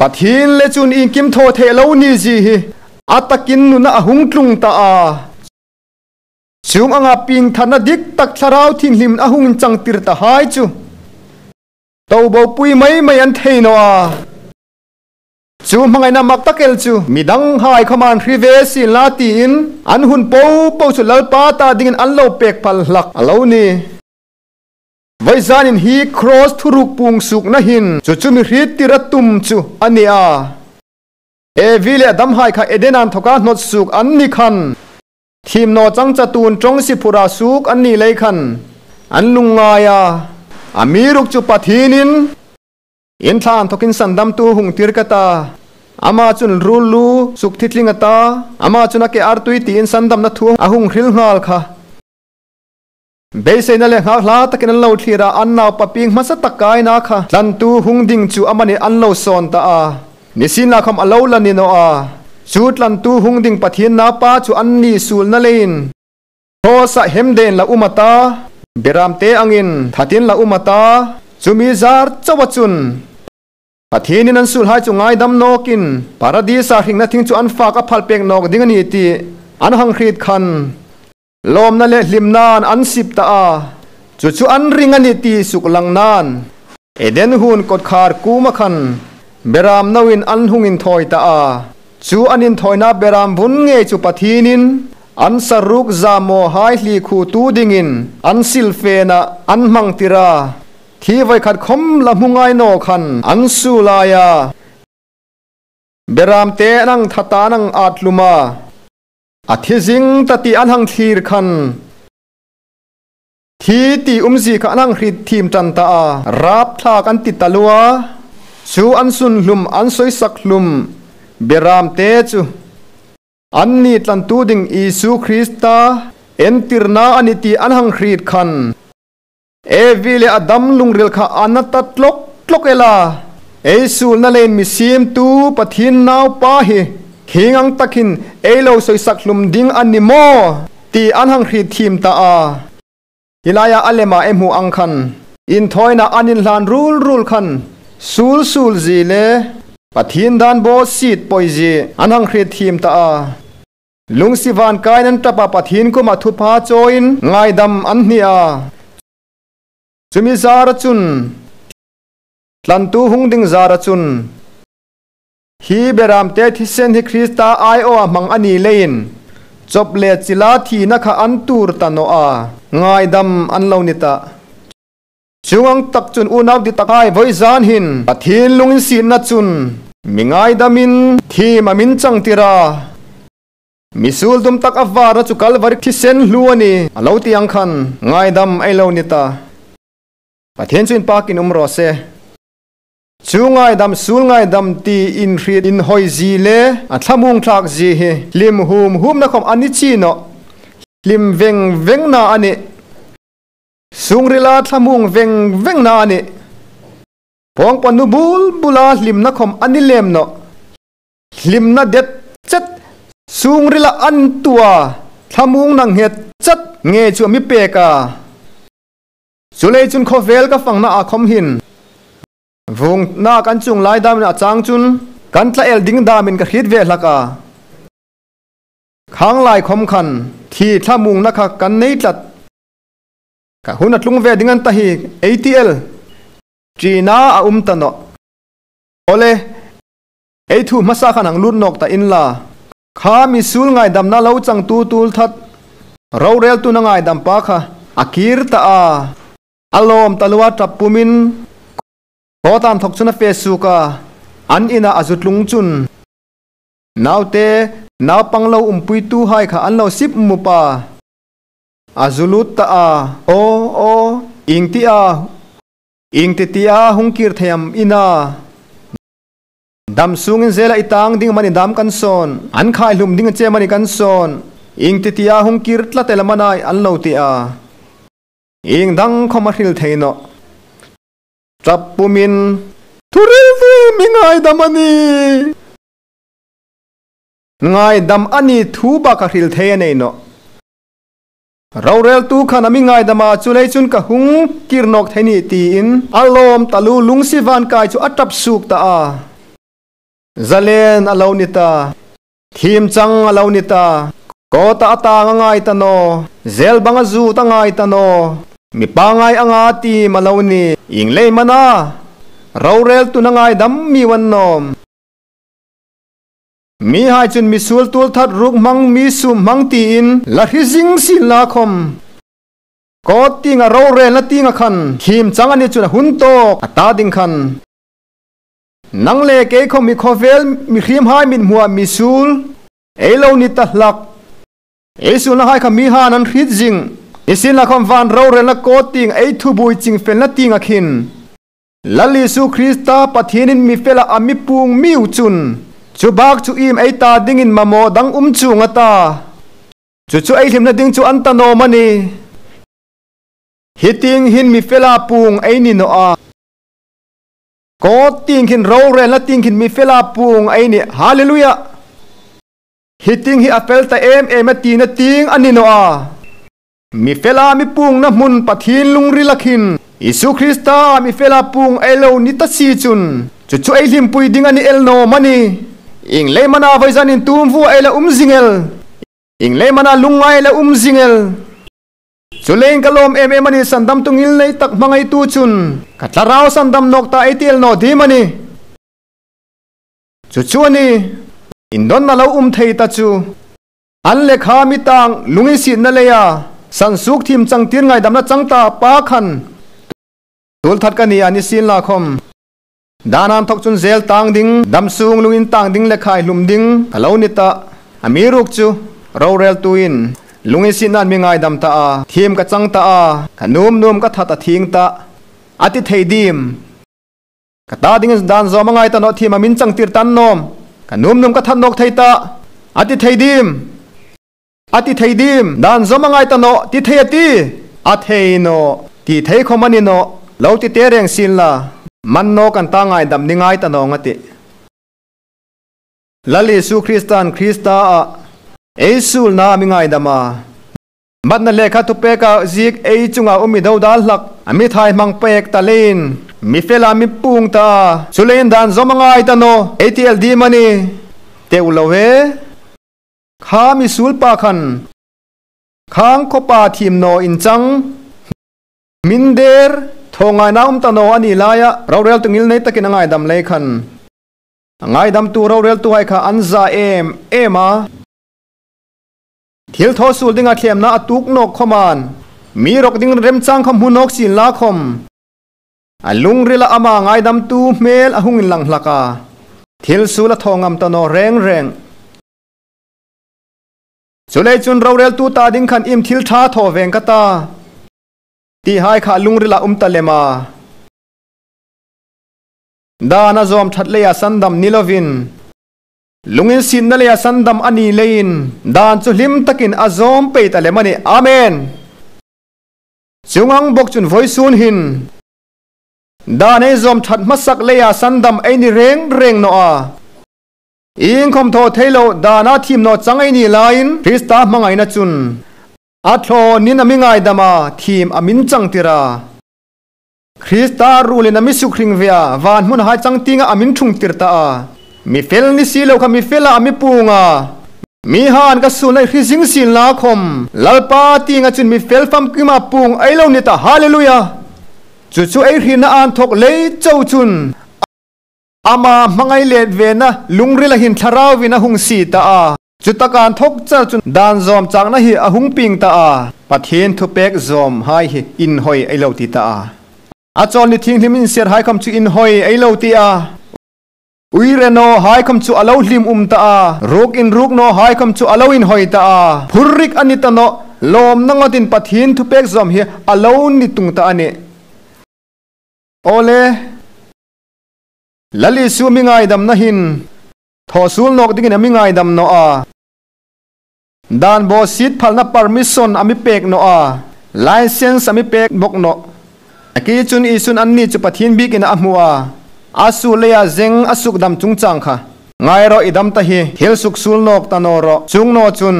Pathien le chun iengkim thaw thei lo ni zie hi a takin nuna a hung tlung ta a. Chuong anga piengtharna dik tak Thlarau Thienghlimin a hung inchangtir ta hai chu to bo pui mai mai an thei naw a. Chu hmangaina mak tak el chu mi dang hai khawma an hre ve sien la tiin an hun po po chu Lalpa ta dingin an lo pek phal hlak a lo nih. Vawizanin hi cross thuruk puong suokna hin chu chu mi hriettir a tum chu a ni a. Evi le Adam hai kha Eden-a inthoka hnawt suok an ni khan, thiem naw chang chatuon ṭawngsie phura suok an ni lei khan, an lungngai a, Amiruokchu Pathienin, in thla inthawkin sandamtu hung tir ka ta, ama chun ruollu suk thi tling a ta, ama chun a ke artui tiin sandamna thu a hung hril nghal kha. Beiseina le nghak hla takin an lo thlir a, an naupa pieng hmasa tak kaina kha tlantu hung ding chu amanih an lo sawn ta a. Nisienlakhawm a lo la ni naw a. Chu tlantu hung ding Pathien naupa chu anni suolna leiin cross-a hemden la um a ta, beramte angin thatin la um a ta, chumi zar chauha chun Pathienin an suolhai chu ngaidam nawkin Paradis-a hringna thing chu an fak a phal pek nawk ding a nih ti an hang hriet khan, lawmna le hlimnain an sip ta a. Chu chu an ring a nih ti suklang nan, Eden huon kawtkhar kuoma khan beram nauin an hung inthawi ta a. Chu an inthawina beram vun ngei chu Pathienin an saruok zamawhai hlikhuotu dingin an silfena an hmang tir a. Thi voi khat khom la hmu ngai naw khan an suol a, beramte an hang that a, an hang at hlum a. A thi zing ta ti an hang thlir khan, thi ti umzie kha an hang hriet thiem ṭan ta a. Rapthlak an ti taluo a. Chu an sunhlum, an sawisak hlum beramte chu anni tlantu ding Isu Krista entirna a nih ti an hang hriet khan, Evi le Adam lungril kha a na ta tlawk tlawk el a. Ei suolna leiin mi siemtu Pathien naupa hi hieng ang takin ei lo sawisak hlum ding a ni maw ti an hang hriet thiem ta a. Hi laia a lema ei hmu ang khan, inthawina an inhlan ruol ruol khan suol suol zie le Pathien dan bawsiet pawi zie an hang hriet thiem ta a. Lungsiet van kaiin an ṭap a, Pathien kuoma thupha chawiin ngaidam an hni a. Chumi zara chun, tlantu hung ding zara chun, hi beramte thisen hi Krista aiawha hmang a ni leiin, chawp le chila thina kha an tuor ta naw a, ngaidam an lo ni ta. Chuong ang tak chun unau ditakhai, vawizan hin Pathien lunginsietna chun mi ngaidamin thiem a min changtir a. Mi suol dum tak a varna chu Kalvari thisen hlu a nih a lo ti ang khan ngaidam ei lo ni ta. Pathien chu inpakin um raw se. Chu ngaidam, suol ngaidam ti inhriet inhawi zie le a thlamuong thlak zie hi hlim hum humna khom a ni chie nawh. Hlim veng vengna a nih. Sungrila thlamuong veng vengna a nih. Pawngpawnu bul bula hlimna khom a ni lem nawh. Hlimna det chet, sungrila an tua, thlamuongna nghet chet ngei chu a mi pek a. Chuleiin chun khawvel ka fangna a khom hin, vuongna kan chuong lai damin a chang chun kan tla el ding damin ka hriet ve hlak a. Khang lai khom khan thi thlamuongna kha kan nei tlat. Ka hun a tlung ve ding an ta hi, ei ti el. Ṭina a um ta nawh. Awle, ei thu hmasa khan hang lut nawk ta inla. Kha mi suol ngaidamna lo changtu tuolthat, roreltuna ngaidam pa kha a kir ta a. A lawm taluo a, ṭap pumin kawt inthawk chun a fe suok a, an ina a zu tlung chun, naute, naupang lo umpuituhai kha an lo sip mup a. A zu lut ta a, aw, aw, ieng tia, ieng titia hung kir thei am ina? Dam sungin zela i tang ding amani dam kan sawn, an khai hlum ding che amani kan sawn, ieng titia hung kir tlat el am a ni an lo ti a. Ieng dang khom a hril thei nawh. Ṭap pumin, thu hril zie mi ngaidam a nih. Ngaidam a ni thu bak a hril thei a nei nawh. Roreltu khan a mi ngaidam a, chuleiin chun ka hung kir nawk thei a nih tiin a lawm taluo, lungsiet van kai chu a ṭap suok ta a. Zalen a lo ni ta. Thiem chang a lo ni ta. Kawta a tang a ngai ta naw. Zel bang a zut a ngai ta naw. Mi pangngai anga tiem a lo ni. Ieng leiin am a na? Roreltuna ngaidam mi a ni naw am? Mihai chun mi suol tuolthat, ruok hmang, mi sum hmang tiin la hre zing sienla khom, kawt tienga rorelna tienga khan thiem chang a ni chun a hun tawk a ta ding khan, nang le kei khom hi khawvel mihriemhai mithmua mi suol ei lo ni ta hlak. Ei suolnahai kha mihaiin an hriet zing. Nisienlakhawm van rorelna kawt tieng ei thubuoi chingfelna tienga khin Lal Isu Krista Pathienin mi fela a mi puong miu chun, chu bak chu iem ei ta dingin mamaw dang um chuong a ta. Chu chu ei hlimna ding chu a ni ta naw am a ni? Hi tieng hin mi fela puong ei ni naw a. Kawt tieng hin, rorelna tieng hin mi fela puong ei nih. Hallelujah! Hi tieng hi a fel ta em em a tina tieng a ni naw a. Mi fela mi puongna hmun Pathien lungrila khin Isu Krista mi fela puong ei lo ni ta si chun, chu chu ei hlimpui ding a ni el naw am a ni? Ieng leimana voizanin tum vua ei la um zing el? Ieng leimana lungngai ei la um zing el? Chuleiin ka lawm em em a nih, sandamtu ngilnei tak hmangaitu chun ka thlarau sandam nawk ta ei ti el naw ding am a ni? Chu chu a nih, indonna lo um thei ta chu. An le kha mi tang lunginsietna leia sansuok thiem changtir ngaidamna chang ta pa khan, tul that ka ni a, nisienlakhawm dan inthok chun zel tang ding, dam sung lung intang ding le khai hlum ding ka lo ni tah. Amiruokchu roreltuin lunginsietnain mi ngaidam ta a, thiem ka chang ta a, ka nuom nuom ka that a thieng tah, a ti thei dim? Ka ta dingin dan zawm a ngai ta nawh, thiem a min changtir ta nawm, ka nuom nuom ka that nawk thei tah, a ti thei dim? A ti thei dim? Dan zawm a ngai ta nawh ti thei a tih? A thei nawh, ti thei khawm a ni nawh, lo ti te reng sien la, man nawk an ta, ngaidam ni ngai ta nawng a tih. Lal Isu Kristan Kristaah ei suolna mi ngaidam a, batna lekha thupeka ziek ei chunga um mi dodal hlak a mi thai hmang pek ta leiin, mi fela mi puong ta a, chuleiin dan zawm a ngai ta nawh ei ti el dim a ni? Teu lo e. Kha mi suol pa khan khang khawpa thiem naw inchang, hming der, thaw ngaina um ta naw a ni laia roreltu ngilnei takin a ngaidam lei khan, a ngaidamtu roreltuhai kha an za em em a. Thil thaw suol dinga thlemna a tuok nawk khawmin, mi rawk ding remchang khawm hmu nawk sien la khawm, a lungrila ama ngaidamtu hmel a hung inlang hlak a, thil suol a thaw ngam ta naw reng reng. Chuleiin chun roreltu ta ding khan iem thil ṭha thaw veng ka ta, tihai kha a lungrila um ta lem a. Dan a zawm ṭhat leia sandam ni lovin, lunginsietna leia sandam a ni leiin, dan chu hlim takin a zawm pei ta lem a nih. Amen. Chuong ang bawk chun vawisun hin dan ei zawm ṭhat hmasak leia sandam ei ni reng reng naw a. Iengkhawm thaw thei lo dana thiem naw chang ei ni laiin, Krista hmangaina chun a thlawnin a mi ngaidam a, thiem a min changtir a. Krista ruolin a mi sukhring ve a, van hmunhai chang tienga a min ṭhungtir ta a. Mi fel ni si lo kha mi fela a mi puong a. Mihaiin ka suolna hre zing sien la khawm, Lalpa tienga chun mi fel famkima puong ei lo ni tah. Hallelujah! Chu chu ei hrietna inthok lei chau chun, ama hmangai let vena lungrila hin thlarauvin a hung sie ta a. Chutaka inthok char chun dan zawm chakna hi a hung pieng ta a. Pathien thupek zawmhai hi inhawi ei lo ti ta a. A chawl ni thienghlim inserhai khawm chu inhawi ei lo ti a. Uire nawhai khawm chu a lo hlim um ta a. Ruok inruk nawhai khawm chu a lo inhawi ta a. Phurrik a ni ta nawh. Lawmna ngawtin Pathien thupek zawm hi a lo ni tung ta a nih. Awle, Lal Isu mi ngaidamna hin thaw suol nawk dingin a mi ngaidam naw a. Dan bawsiet phalna permission a mi pek naw a. License a mi pek bawk nawh. A ki chun Isun anni chu Pathien biekin a hmu a. A suol leia zeng a sukdam chungchang kha. Ngai rawh, i dam ta hi, thil suksuol nawk ta naw rawh. Chuong naw chun,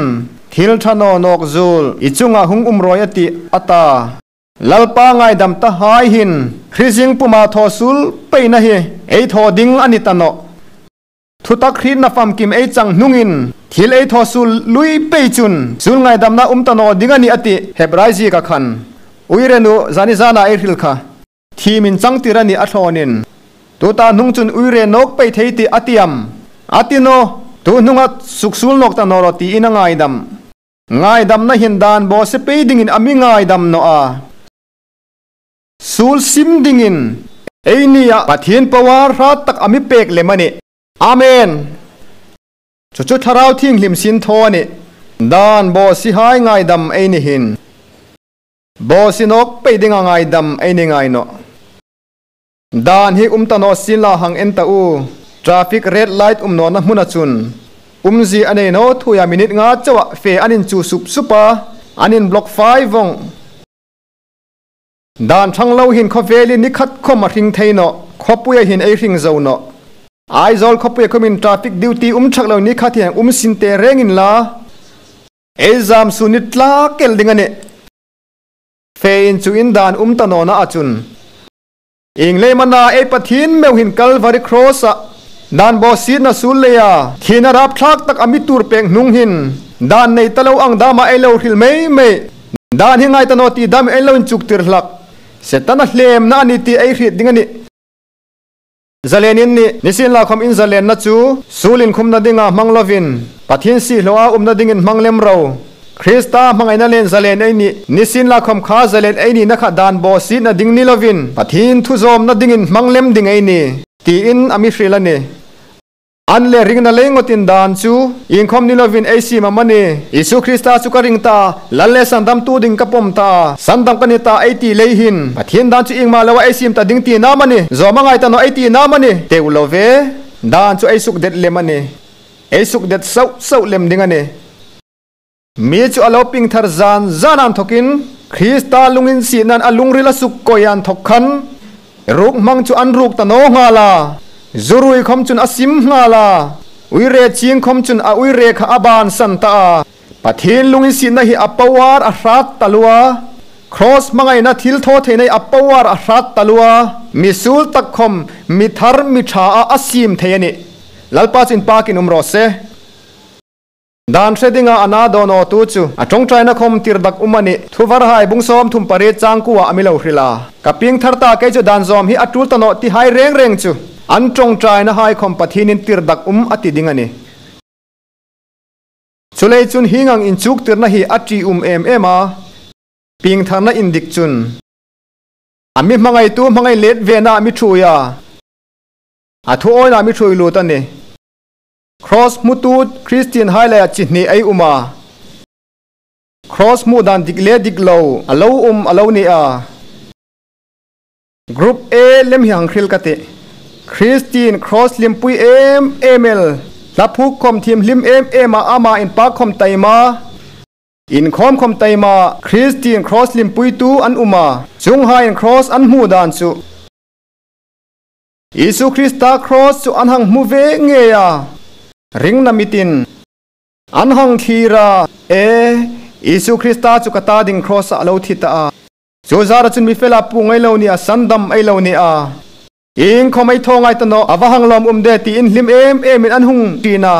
thil ṭha naw nawk zuol i chunga hung um rawi a tih, a ta. Lalpa ngaidam tahai hin, hre zing puma thaw suol peina hi ei thaw ding a ni ta nawh. Thutak hrietna famkim ei chang hnungin, thil ei thaw suol lui pei chun, suol ngaidamna um ta naw ding a nih a tih, Hebrai zieka khan. Uire nu, zani zana ei hril kha. Thiem inchangtir a nih a thlawnin. Tuta hnung chun uire nawk pei thei tih a ti am? A ti nawh, tu hnunga suksuol nawk ta naw rawh tiin a ngaidam. Ngaidamna hin dan bawsie pei dingin a mi ngaidam naw a. Suol sim dingin, eini a Pathien power hrat tak a mi pek lem a nih. Amen. Chu chu Thlarau Thienghlim sinthaw a nih. Dan bawsiehai ngaidam ei ni hin. Bawsiet nawk pei dinga ngaidam ei ni ngai nawh. Dan hi um ta naw sienla hang en ta u. Traffic red light um nawna hmuna chun umzie a nei naw thuoia minute nga chauha fe an inchu sup sup a, an inblock fai vawng. Dan ṭhang lo hin khawvelin ni khat khawm a hring thei nawh, khawpuia hin ei hring zo nawh. Aizawl khawpuia khawmin traffic duty um ṭhak lo ni khat hi um sin te reng inla, ei zam sun ni tlak el ding a nih. Fe inchuin dan um ta nawna a chun, ieng leiin am a na ei Pathien meu hin Calvary Cross-a dan bawsietna suol leia thina rapthlak tak a mi tuor pek hnung hin dan nei ta lo ang dama ei lo hril mei mei. Dan hi ngai ta naw ti dam ei lo inchuktir hlak. Setana hlemna a ni ti ei hriet ding a nih. Zalen in ni, nisienlakhawm in zalenna chu suol inkhumna dinga hmang lovin, Pathien siehlawa umna dingin hmang lem ro. Krista hmangaina le zalen ei ni, nisienlakhawm kha zalen ei nina kha dan bawsietna ding ni lovin, Pathien thu zawmna dingin hmang lem ding ei ni, tiin a mi hril a nih. An le ringna lei ngawtin dan chu iengkhawm ni lovin ei siem am a ni? Isu Krista chu ka ring ta, Lal le Sandamtu ding ka pawm ta, Sandam ka ni ta ei ti lei hin, Pathien dan chu iengma loa ei siem ta ding tina am a ni? Zawm a ngai ta naw ei tina am a ni? Teu lo ve, dan chu ei sukdet lem a nih. Ei sukdet sauh sauh lem ding a nih. Mi chu a lo piengthar zan zan an thokin, Krista lunginsietnain a lungril a suk kawi an thok khan, ruk hmang chu an ruk ta naw nghal a, zu rui khawm chun a sim nghal a, uire ching khawm chun a uire kha a bansan ta a. Pathien lunginsietna hi a power a hrat taluo a, Cross hmangaina thilthawtheina hi a power a hrat taluo a, mi suol tak khawm, mi thar mi ṭha a a siem thei a nih. Lalpa chu inpakin um raw se. Dan hre dinga a na dawn naw tu chu, a ṭawngṭaina khawm tirdak um a nih. Thuvarhai bung sawmthum pariet chang kuoa a mi lo hril a. Ka piengthar ta, kei chu dan zawm hi a tul ta naw tihai reng reng chu, an ṭawngṭainahai khawm Pathienin tirdak um a ti ding a nih. Chuleiin chun hieng ang inchuktirna hi a ṭium em em a. Piengtharna indik chun, a mi hmangaitu hmangai let vena a mi ṭhuoi a, a thuawina a mi ṭhuoi lut a nih. Cross hmutu Christian hai leia chi hni ei um a. Cross hmu dan dik le dik lo, a lo um, a lo ni a. Group A lem hi hang hril ka tih. Christian Cross hlimpui em em el, hla phuok khawm thiem hlim em em a, ama inpak khawm taima, inkhawm khawm taima, Christian Cross hlimpuitu an um a. Chuonghaiin Cross an hmu dan chu, Isu Krista Cross chu an hang hmu ve ngei a. Ringna mitin an hang thlir a, e, Isu Krista chu ka ta ding Cross-a a lo thi ta a. Chu zara chun mi fela puong ei lo ni a, sandam ei lo ni a. Iengkhawm ei thaw ngai ta naw, a va hang lawm um de, tiin hlim em emin an hung ṭin a.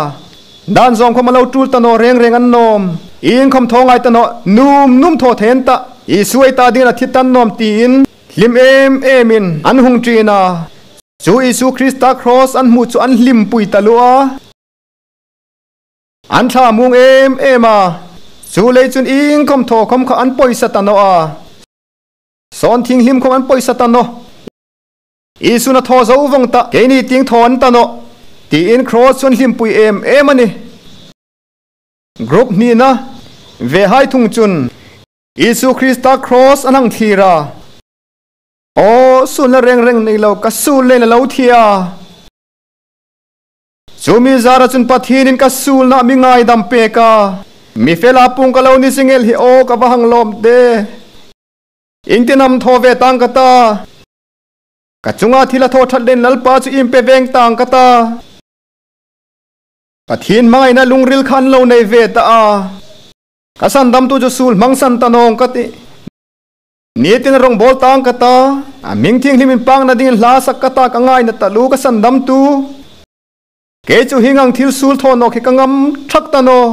Dan zawm khawm a lo tul ta naw, reng reng an nawm. Iengkhawm thaw ngai ta naw, nuom nuom thaw thei an tah. Isu ei ta dingin a thi ta an nawm, tiin hlim em emin an hung ṭin a. Chu Isu Krista Cross an hmu chu an hlimpui taluo a. An thlamuong em em a. Chuleiin chun iengkhawm thaw khawm kha an pawisa ta naw a. Sawn thienghlim khawm an pawisa ta naw. Isun a thaw zo vawng tah, keini tieng thaw an ta nawh, tiin Cross chu an hlimpui em em a nih. Group hnina, vehai thung chun, Isu Krista Cross an hang thlir a. Aw, suolna reng reng nei lo, ka suol leiin a lo thi a. Chu mi zara chun Pathienin ka suolna a mi ngaidam pek a. Mi fela puong ka lo ni zing el hi aw, ka va hang lawm de. Iengtin am thaw ve tang ka ta? Ka chunga thil a thaw ṭhat leiin Lalpa chu iem pe veng tang ka ta? Pathien hmangaina lungril kha an lo nei ve ta a. Ka sandamtu chu suol hmangsan ta nawng ka tih. Ni tin a rawngbawl tang ka ta, a hming thienghlim inpakna dingin hla sak ka ta, ka ngaina taluo ka sandamtu. Kei chu hieng ang thil suol thaw nawk hi ka ngam ṭhak ta naw.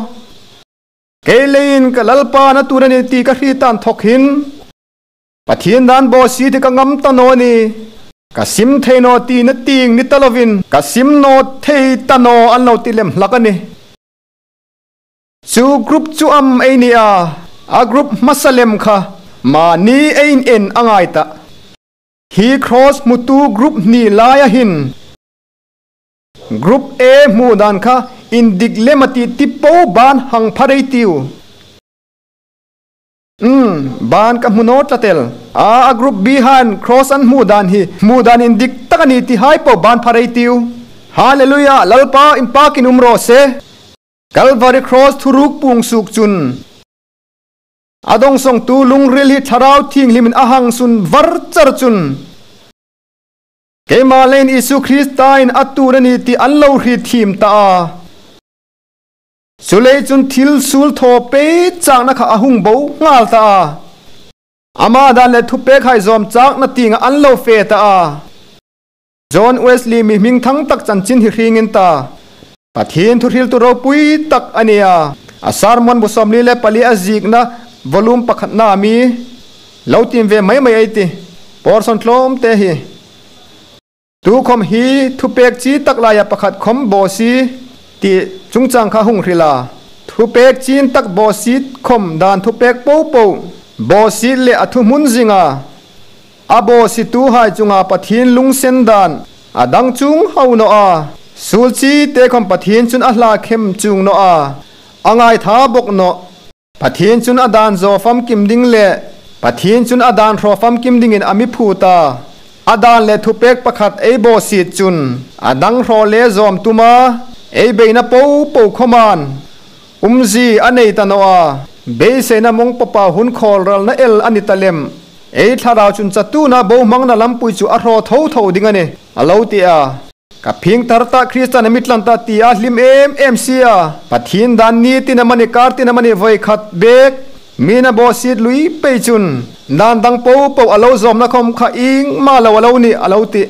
Kei leiin ka Lalpa na tuor a nih ti ka hriet ta inthawk hin, Pathien dan bawsiet hi ka ngam ta naw a nih. Ka sim thei naw ti na tieng ni ta lovin, ka sim naw thei ta naw an lo ti lem hlak a nih. Chu group chu am ei ni a, a group hmasa lem kha mani ei en a ngai tah. Hi Cross hmutu group hni laia hin, group A hmu dan kha indik lem a tih ti po ban hang phar ei tiu. Hmm, ban ka hmu naw tlat el. A, a group B han cross an hmu dan hi, hmu dan indik tak a ni ti hai po ban pha rei tiu. Hallelujah, Lalpa inpakin um raw se. Calvary cross thuruk pung suok chun, a dawngsawngtu lungril hi Thlarau Thienghlimin a hang sun var char chun, keima leiin Isu Kristain a tuor a ni ti an lo hriet thiem ta a. Chuleiin chun thil suol thaw pei châkna kha a hung bo nghal ta a. Ama dan le thupekhai zawm châkna tienga an lo fe ta a. John Wesley mi hming thang tak chanchin hi hre ngei ta. Pathien thu hriltu ropui tak a ni a. A sermon bu sawmli le pali a ziekna volume pakhatna mi lo tiem ve mai mai ei ti. Porson tlawmte hi. Tukhawm hi thupek chi tak laia pakhat khawm bawsiet ti chungchang kha hung hril a. Thupek chin tak bawsiet khawm dan thupek po po bawsiet le a thuhmun zinga a bawsietuhai chunga Pathien lungsen dan a dang chuong hau naw a. Suol chi te khawm Pathien chun a hla khem chuong naw a. A ngaitha bawk nawh. Pathien chun a dan zaw famkim ding le Pathien chun a dan hraw famkim dingin a mi phut a. A dan le thupek pakhat ei bawsiet chun a dang hraw le zawm tuma ei beina po po khawmin umzie a nei ta naw a. Beiseina mawng pawpa hun khawlralna el a ni ta lem. Ei thlarau chun chatuona bohmangna lampui chu a hraw tho tho ding a nih, a lo ti a. Ka phingthar ta, Krista na mi tlan ta tia hlim em em si a. Pathien dan ni tina mani kar tina mani voi khat bek mi na bawsiet lui pei chun dan dang po po a lo zawmna khawm kha iengma lo a lo ni a lo ti.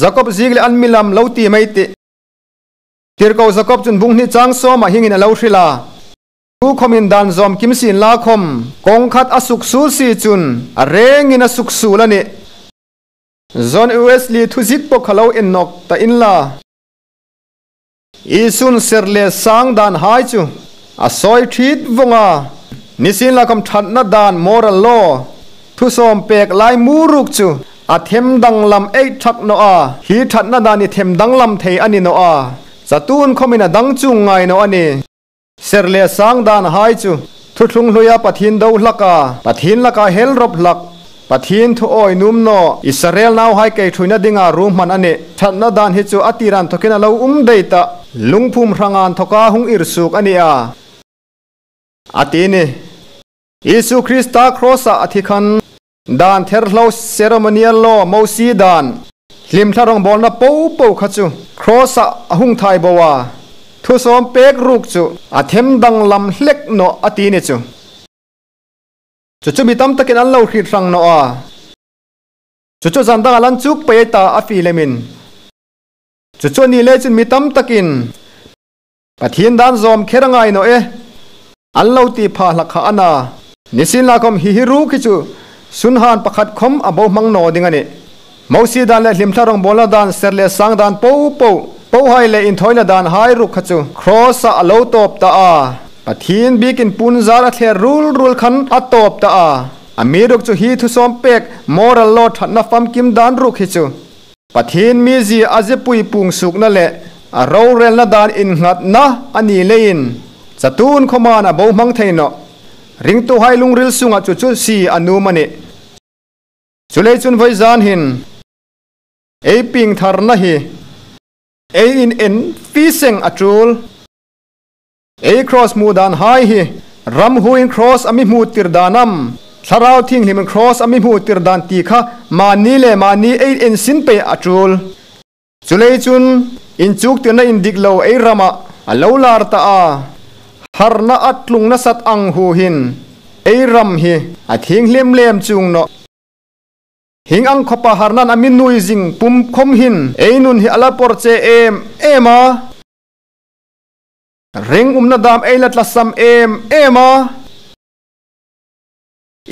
Jakob ziek le an mi lam lo ti mai ti. Tirko Jakob chun bung hni chang sawma hieng hin a lo hril a. Tukhawmin dan zawm kim sien la khawm kawng khat a suksuol si chun a rengin a suksuol a nih. John Wesley thuziek po kha lo en nawk ta inla. Isun ser le sang dan hai chu a sawi thit vawng a. Nisienlakhawm ṭhatna dan moral law, thusawm pek lai mu ruok chu a them danglam ei ṭhat naw a. Hi ṭhatna dan hi them danglam thei a ni naw a. Chatuon khawmin a dang chuong ngai naw a nih. Ser le sang dan hai chu thuthlung hluia Pathien do hlak a, Pathien laka hel rawp hlak, Pathien thu awi nuom naw Israel nauhai kei ṭhuoina dinga ruhman a nih. Ṭhatna dan hi chu a tir inthawkin a lo um dai ta, lungphum hranga inthawka hung ir suok a ni a. A ti nih. Isu Krista cross-a a thi khan dan therhlo ceremonial law Mosie dan hlimthla rawngbawlna po po kha chu cross-a a hung thai bo a. Thusawm pek ruok chu a them danglam hlek nawh a ti ni chu. Chu chu mi tam takin an lo hriet hrang naw a. Chu chu zan danga lan chuk pei ta a fi lemin. Chu chu a ni lei chun mi tam takin Pathien dan zawm kher a ngai naw e, an lo ti pha hlak kha a na. Nisienlakhawm hi hi ruok hi chu sunhan pakhat khawm a bohmang naw ding a nih. Mosie dan le hlimthla rawngbawlna dan, ser le sang dan po po, pohai le inthawina dan hai ruok kha chu cross-a a lo tawp ta a. Pathien biekin puonzar a thler rul rul khan a tawp ta a. Amiruokchu hi thusawm pek moral law ṭhatna famkim dan ruok hi chu Pathien mizie a zepui pung suokna le a rorelna dan innghatna a ni leiin chatuon khawmin a bohmang thei nawh. Ringtuhai lungril sunga chu chu si a nuom a nih. Chuleiin chun vawizan hin ei piengtharna hi ei inen fie seng a ṭul. Ei cross hmu dan hai hi ram huoin cross a mi hmu tir dan am, Thlarau Thienghlimin cross a mi hmu tir dan ti kha mani le mani ei en sin pei a ṭul. Chuleiin chun inchuktirna indik lo ei rama a lo lar ta a. Harna a tlung nasat ang huoin ei ram hi a thienghlim lem chuong nawh. Hieng ang khawpa harnan a mi nuoi zing pum khawm hin ei nun hi a la pawr che em em a. Ring umna dam ei la tlasam em em a.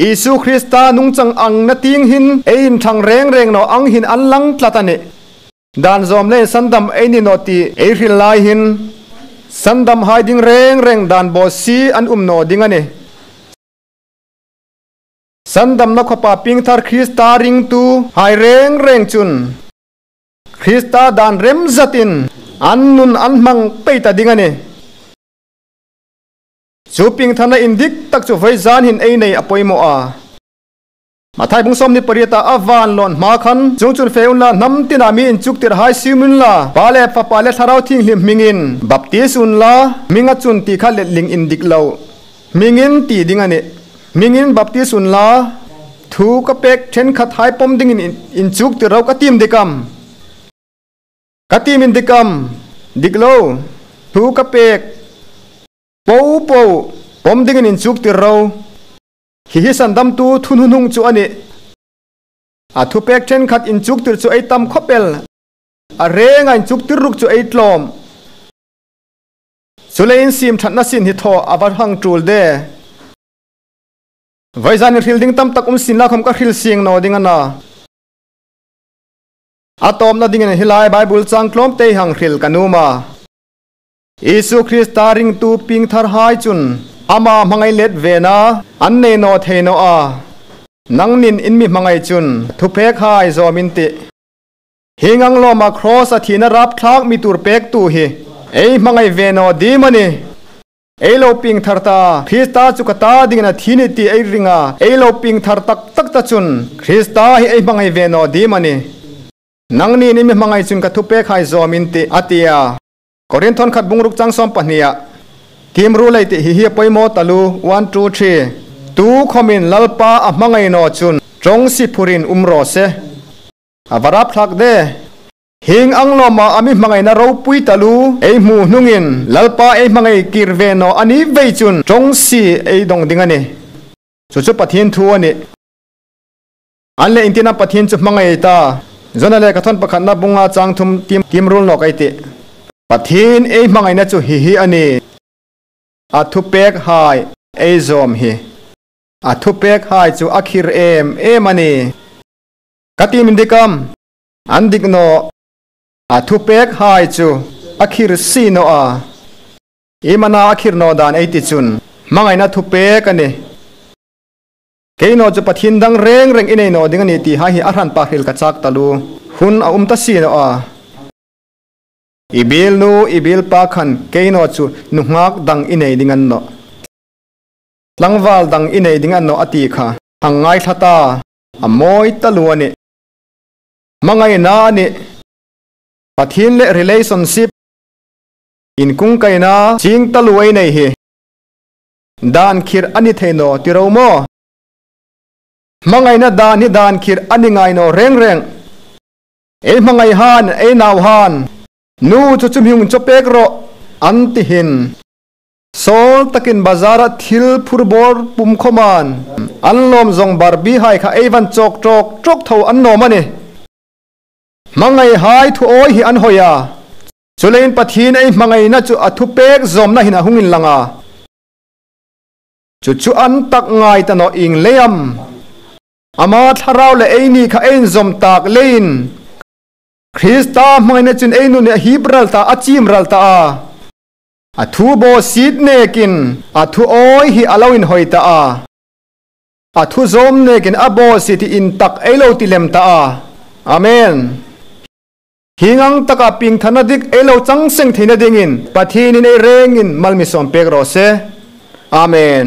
Isu Krista nungchang ang na tieng hin ei inthang reng reng naw ang hin an lang tlat a nih. Dan zawm leiin sandam ei ni naw ti ei hril lai hin sandamhai ding reng reng dan bawsiet an um naw ding a nih. Sandamna khawpa piengthar Krista ringtuhai reng reng chun Krista dan rem zatin an nun an hmang pei ta ding a nih. Chu piengtharna indik tak chu vawizan hin ei nei a poimaw a. Mathai bung sawmhni pariet a, a van lawn hma khan, chuongchun fe unla, hnam tina mi inchuktirhai sium unla, Pa le Fapa le Thlarau Thienghlim hmingin baptis unla, hminga chun ti kha letling indik lo. Hmingin ti ding a nih. Hmingin baptis unla, thu ka pek ṭhenkhathai pawm dingin in, inchuktir ro ka tiem dik am? Ka tiem indik am? Dik lo. Thu ka pek popo pawm dingin inchuktir ro. Hi hi sandamtu thuhnunhung chu a nih. A thupek ṭhenkhat inchuktir chu ei tam khawp el. A renga inchuktir ruok chu ei tlawm. Chuleiin siemṭhatna sin hi thaw a va hang tul de. Vawizan hin hril ding tam tak um sienla khawm ka hril sieng naw ding a na. A tawpna dingin hi lai Bible chang tlawmte hang hril ka nuom a. Isu Krista ringtu piengtharhai chun ama hmangai let vena an nei naw thei naw a. Nangnin in mi hmangai chun thupekhai zawm in tih. Hieng ang lawma cross-a thina rapthlak mi tuor pektu hi ei hmangai ve naw diem a nih? Ei lo piengthar ta, Krista chu ka ta dingin a thi a nih ti ei ring a, ei lo piengthar tak tak ta chun Krista hi ei hmangai ve naw diem a nih? Nangnin in mi hmangai chun ka thupekhai zawm in tih, a ti a. Korinth khat bung ruk chang sawm pahni a. Tiem ruol ei tih, hi hi a poimaw taluo, one, two, three. Tukhawmin Lalpa a hmangai naw chun ṭawngsie phurin um raw se. A va rapthlak de. Hieng ang lawma a mi hmangaina ropui taluo ei hmu hnungin Lalpa ei hmangai kir ve naw a ni vei chun ṭawngsie ei dawng ding a nih. Chu chu Pathien thu a nih. An leh iengtin am Pathien chu hmangai ta? Johana lekhathawn pakhatna bung nga chang thum tiem, tiem ruol nawk ei tih. Pathien ei hmangaina chu hi hi a nih. A thupekhai ei zawm hi. A thupekhai chu a khir em em a nih. Ka tiem indik am? Indik naw. A thupekhai chu a khir si naw a. Iem a na a khir naw dan ei ti chun, hmangaina thupek a nih. Kei naw chu Pathien dang reng reng i nei naw ding a nih ti hai hi a hranpa hril ka chak taluo. Hun a um ta si naw a. I biel nu, i biel pa khan kei naw chu nunghak dang i nei ding a ni nawh. Tlangval dang i nei ding a ni nawh a ti kha. Hang ngaithla ta, a mawi taluo a nih. Hmangaina a nih. Pathien le relationship, inkungkaina chieng taluo ei nei hi. Dan khir a ni thei naw ti ro maw? Hmangaina dan hi dan khir a ni ngai naw reng reng. Ei hmangaihaiin, ei nauhaiin, nu chu chu mi hung chaw pek rawh, an ti hin. Sawl takin bazara thil phur bawr pum khawmin, an lawm zawng Barbie hai kha ei van chawk chawk chawk tho an nawm a nih. Hmangaihai thu awi hi an hawi a. Chuleiin Pathien ei hmangaina chu a thupek zawmna hin a hung inlang a. Chu chu an tak ngai ta naw ieng leiin am? Ama thlarau le eini kha ei inzawm tak leiin. Krista hmangaina chun ei nun hi a hip ral ta, a chim ral ta a. A thu bawsiet nekin, a thu awi hi a lo inhawi ta a. A thu zawm nekin a bawsiet hi intak ei lo ti lem ta a. Amen. Hieng ang taka piengtharna dik ei lo chang seng theina dingin Pathienin ei rengin mal mi sawm pek raw se. Amen.